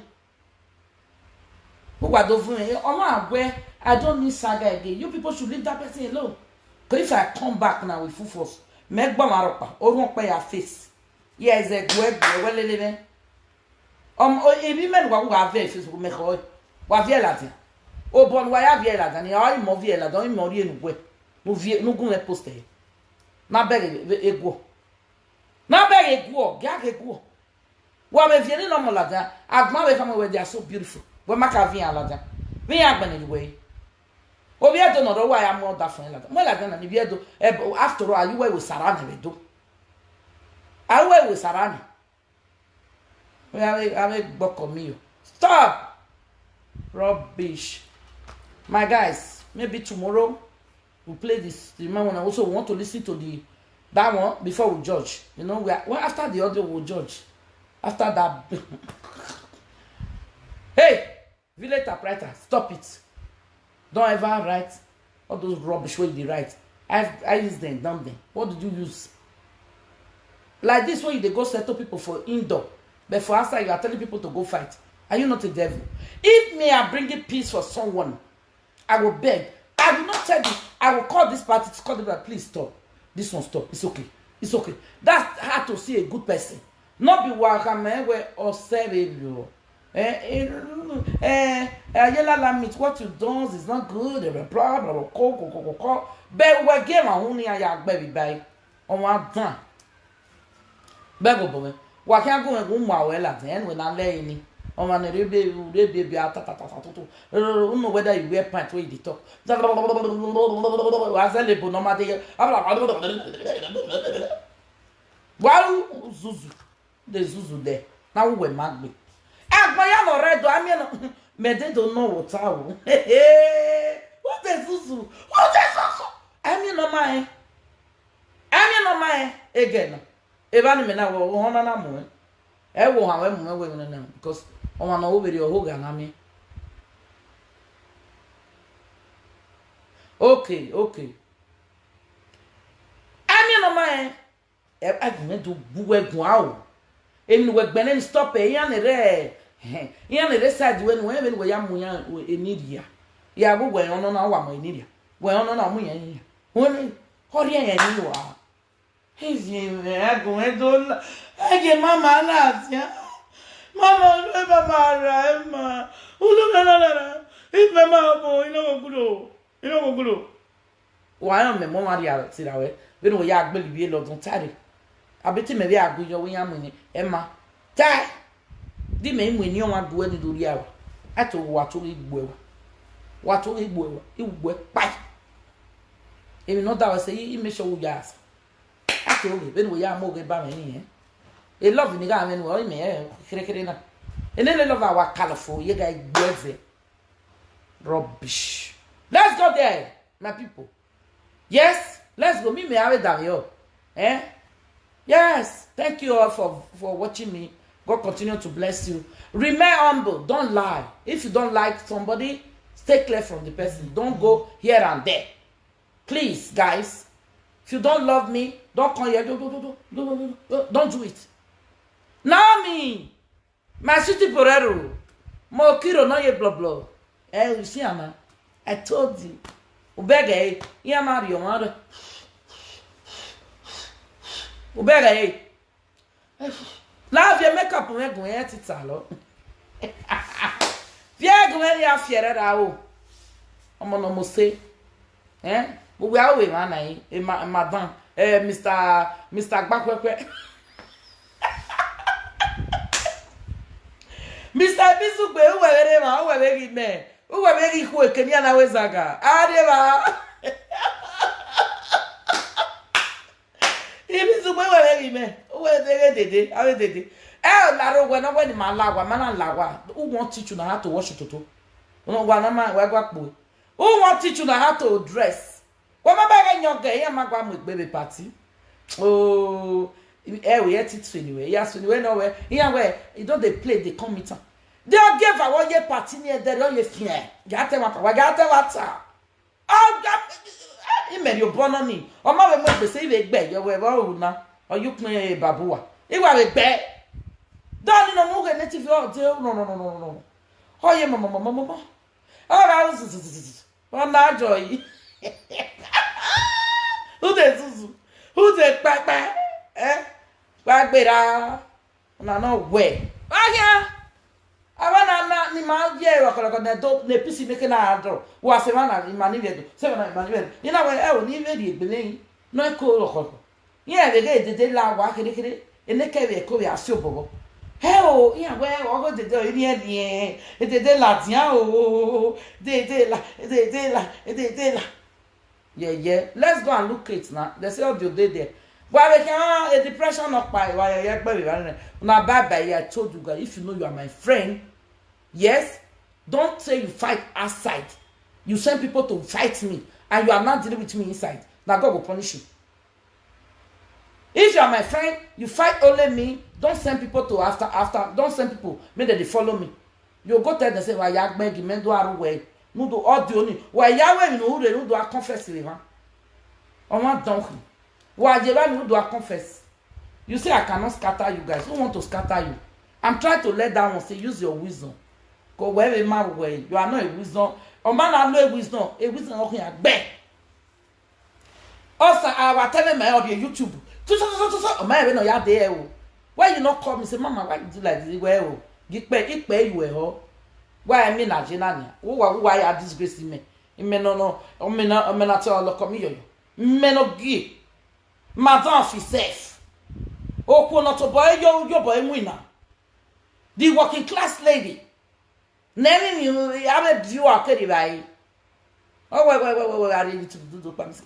Who wa do fun me? Omo agwe, I don't need saga again. You people should leave that person alone. Because if I come back now with full force, me gba maropa. Orun pe your face. Yeah, is a gwe gwe welele me. Um, o ebi men wa wa ve Facebook me ko. Wa vie la dia. O bon wa ya vie la dia ni ai mo vie la dia mo ri enu gwe. Nu vie nu gun e post e. Na beg e gwo. Na beg e gwo, ga e gwo. Wa me vie ni no mo la dia. Agma we come where they are so beautiful. We maka vie la dia. Vie agba ni we. Obi edo no ro wa ya mo da fun la dia. Mo la dia na ni bi edo. After all, are you we sarana we do? Are you we sarana? Ame gboko mi o. Stop. Rubbish. My guys, maybe tomorrow we play this. The man one also want to listen to the that one before we judge. You know, we are, well, after the audio we'll judge. After that. Hey, village typewriter, stop it. Don't ever write all those rubbish wey you dey write. I i use them, dump them. What did you use? Like this, when you dey go settle people for indoor, but for outside you are telling people to go fight. Are you not a devil? If me are bringing peace for someone, I will beg. I will not tell you. I will call this party to call them that, please stop. This one stop. It's okay. It's okay. That's how to see a good person. Not be welcome eh, where or serve you. Eh, eh, eh, eh, ayé lára meet, what you done is not good. Eh, blah blah blah. Call, call, call, call, call. But we get my honey and ya baby bye. On one time. Bego boy. Wa kí á gùn ẹ̀gún mọ̀ àwẹ̀ là then we na lẹ́yìn ni. Ọmọ ni rebe rebe bi ata ta ta ta tutu. Don't know whether you wear pants wey you dey talk. Wa zele bo normal dey. Wa zuzu. Dey zuzu there. Na who we magbe. Agbaya no red do. I mean, me dey don't know what I will. What dey zuzu? What dey zuzu? I mean, no mind. Emi no ma e ege na. Eba ni me na wo ho na na mu e. E wo ha we mu e we na na because o ma na wo beri o ho ga na mi. Okay, okay. Emi no ma e. E agu me do bu we gun a o. Emi we gbe ni stop e ya ni re. Ya ni re side we ni we we ya mu ya eni ria. Ya go we ono na wa mo eni ria. We ono na mu ya ya. Woni hori ya ni wa. Hizi me agu me do la. Ege mama la sia. Mama lo e mama ra e ma. Ulo na na na. If me ma bo ino go gudo. Ino go gudo. Wa yo me mo ma ri ara ti ra we. Be no ya gbe libi lo dun tare. Abi ti me bi agu yo wi ya mu ni. E ma. Tai. Di me mu ni o ma du e ni dori awa. Ato wa to igbo e wa. Wa to igbo e wa. Igbo e pai. Emi no da wa se yi me so ya sa. Ato oge be no ya mo ge ba me ni e. E love ni ga me no o me e kere kere na. E ne le love awa colorful ye ga igbo e. Rubbish. Let's go there, my people. Yes, let's go. Me me have it down here. Eh? Yes. Thank you all for for watching me. God continue to bless you. Remain humble. Don't lie. If you don't like somebody, stay clear from the person. Don't go here and there. Please, guys. If you don't love me, don't come here. Don't, don't, don't, don't, don't, don't, don't do it. Naomi, my sweetie Porero, mo kiro no ye blo blo. Eh, you see, Anna, I told you. Ubege, ya Mario, mother. Ubege, love your makeup, we go here, tita lo. Viego, ele a fiera da o. Omo no mo se. Eh? But we are we man, eh? Eh, ma- madam, eh, Mister Mister Gbakwekwe. Mister Bizugbe, who were ma, who were me? Who were me who can ya na we zaga? Adeba. Ibizugbe, who were me? Who were they dede? How dede? Eh, laro we no we ni ma lawa, ma na lawa. Who want teach you na how to wash tutu? No wa na ma we gwa po. Who want teach you na how to dress? Wa ma ba ga nyoga ya ma gwa mu gbe be party. Oh, eh, we yet it anyway. Yes, anyway, no way. Yeah, where you don't they play, they come meet am. They all give our ye party near there, all ye fear. Gate water, wa gate water. Oh, God. Imeri obono ni. Oma we mo gbese iwe gbe yo we bo una. Oyukun e babuwa. Iwa we gbe. Dani no mu ge native o de no no no no no. Oye mama mama mama. Ora uzuzuzuzu. Ona joy. Ude zuzu. Ude pepe. Eh? Gbagbera. Una no we. Oya. Abana na ni ma ye wa kolo ko ne do ne pisi meke na do. Wa se wa na ni ma ni we do. Se wa na ma ni we do. Ina we e o ni we di egbele yin. No e ko ro ko. Yin e we ge dede la wa kere kere. Ene ke we ko we asi obobo. He o, yin we o go dede o ri e ri e. E dede la dia o. Dede la, dede la, dede la. Yeah, yeah. Let's go and look it now. They say audio dey there. Why we can a depression not by why you gbẹ mi why. Now bye bye. I told you guys, if you know you are my friend, yes, don't say you fight outside. You send people to fight me, and you are not dealing with me inside. Now God will punish you. If you are my friend, you fight only me. Don't send people to after after. Don't send people. Make them dey follow me. You go tell them say, "Wa ya gbegi men do aru we." No do audio ni. Wa ya we no re no do a confess le ma. O ma don ku. Wa je ba no do a confess. You say I cannot scatter you guys. Who want to scatter you? I'm trying to let that one say use your wisdom. Go wherever man where you are not a wisdom. O ma na no a wisdom. A wisdom o ya gbe. Osa awa tell me on your YouTube. Tu tu tu tu tu. O ma we no ya de o. Why you not call me say, "Mama, why you do like this?" Well, o. Gipe ipe you e ho. Why me na jina ni? Who why why are disgrace me? Me no no. O me na o me na tell lo come yo yo. Me no gi. Madam fi self. Oku no to boy yo yo boy muina. The working class lady. Neni ni abe biu akeri bai. Oh, wait, wait, wait, wait, wait, I need to do the promise.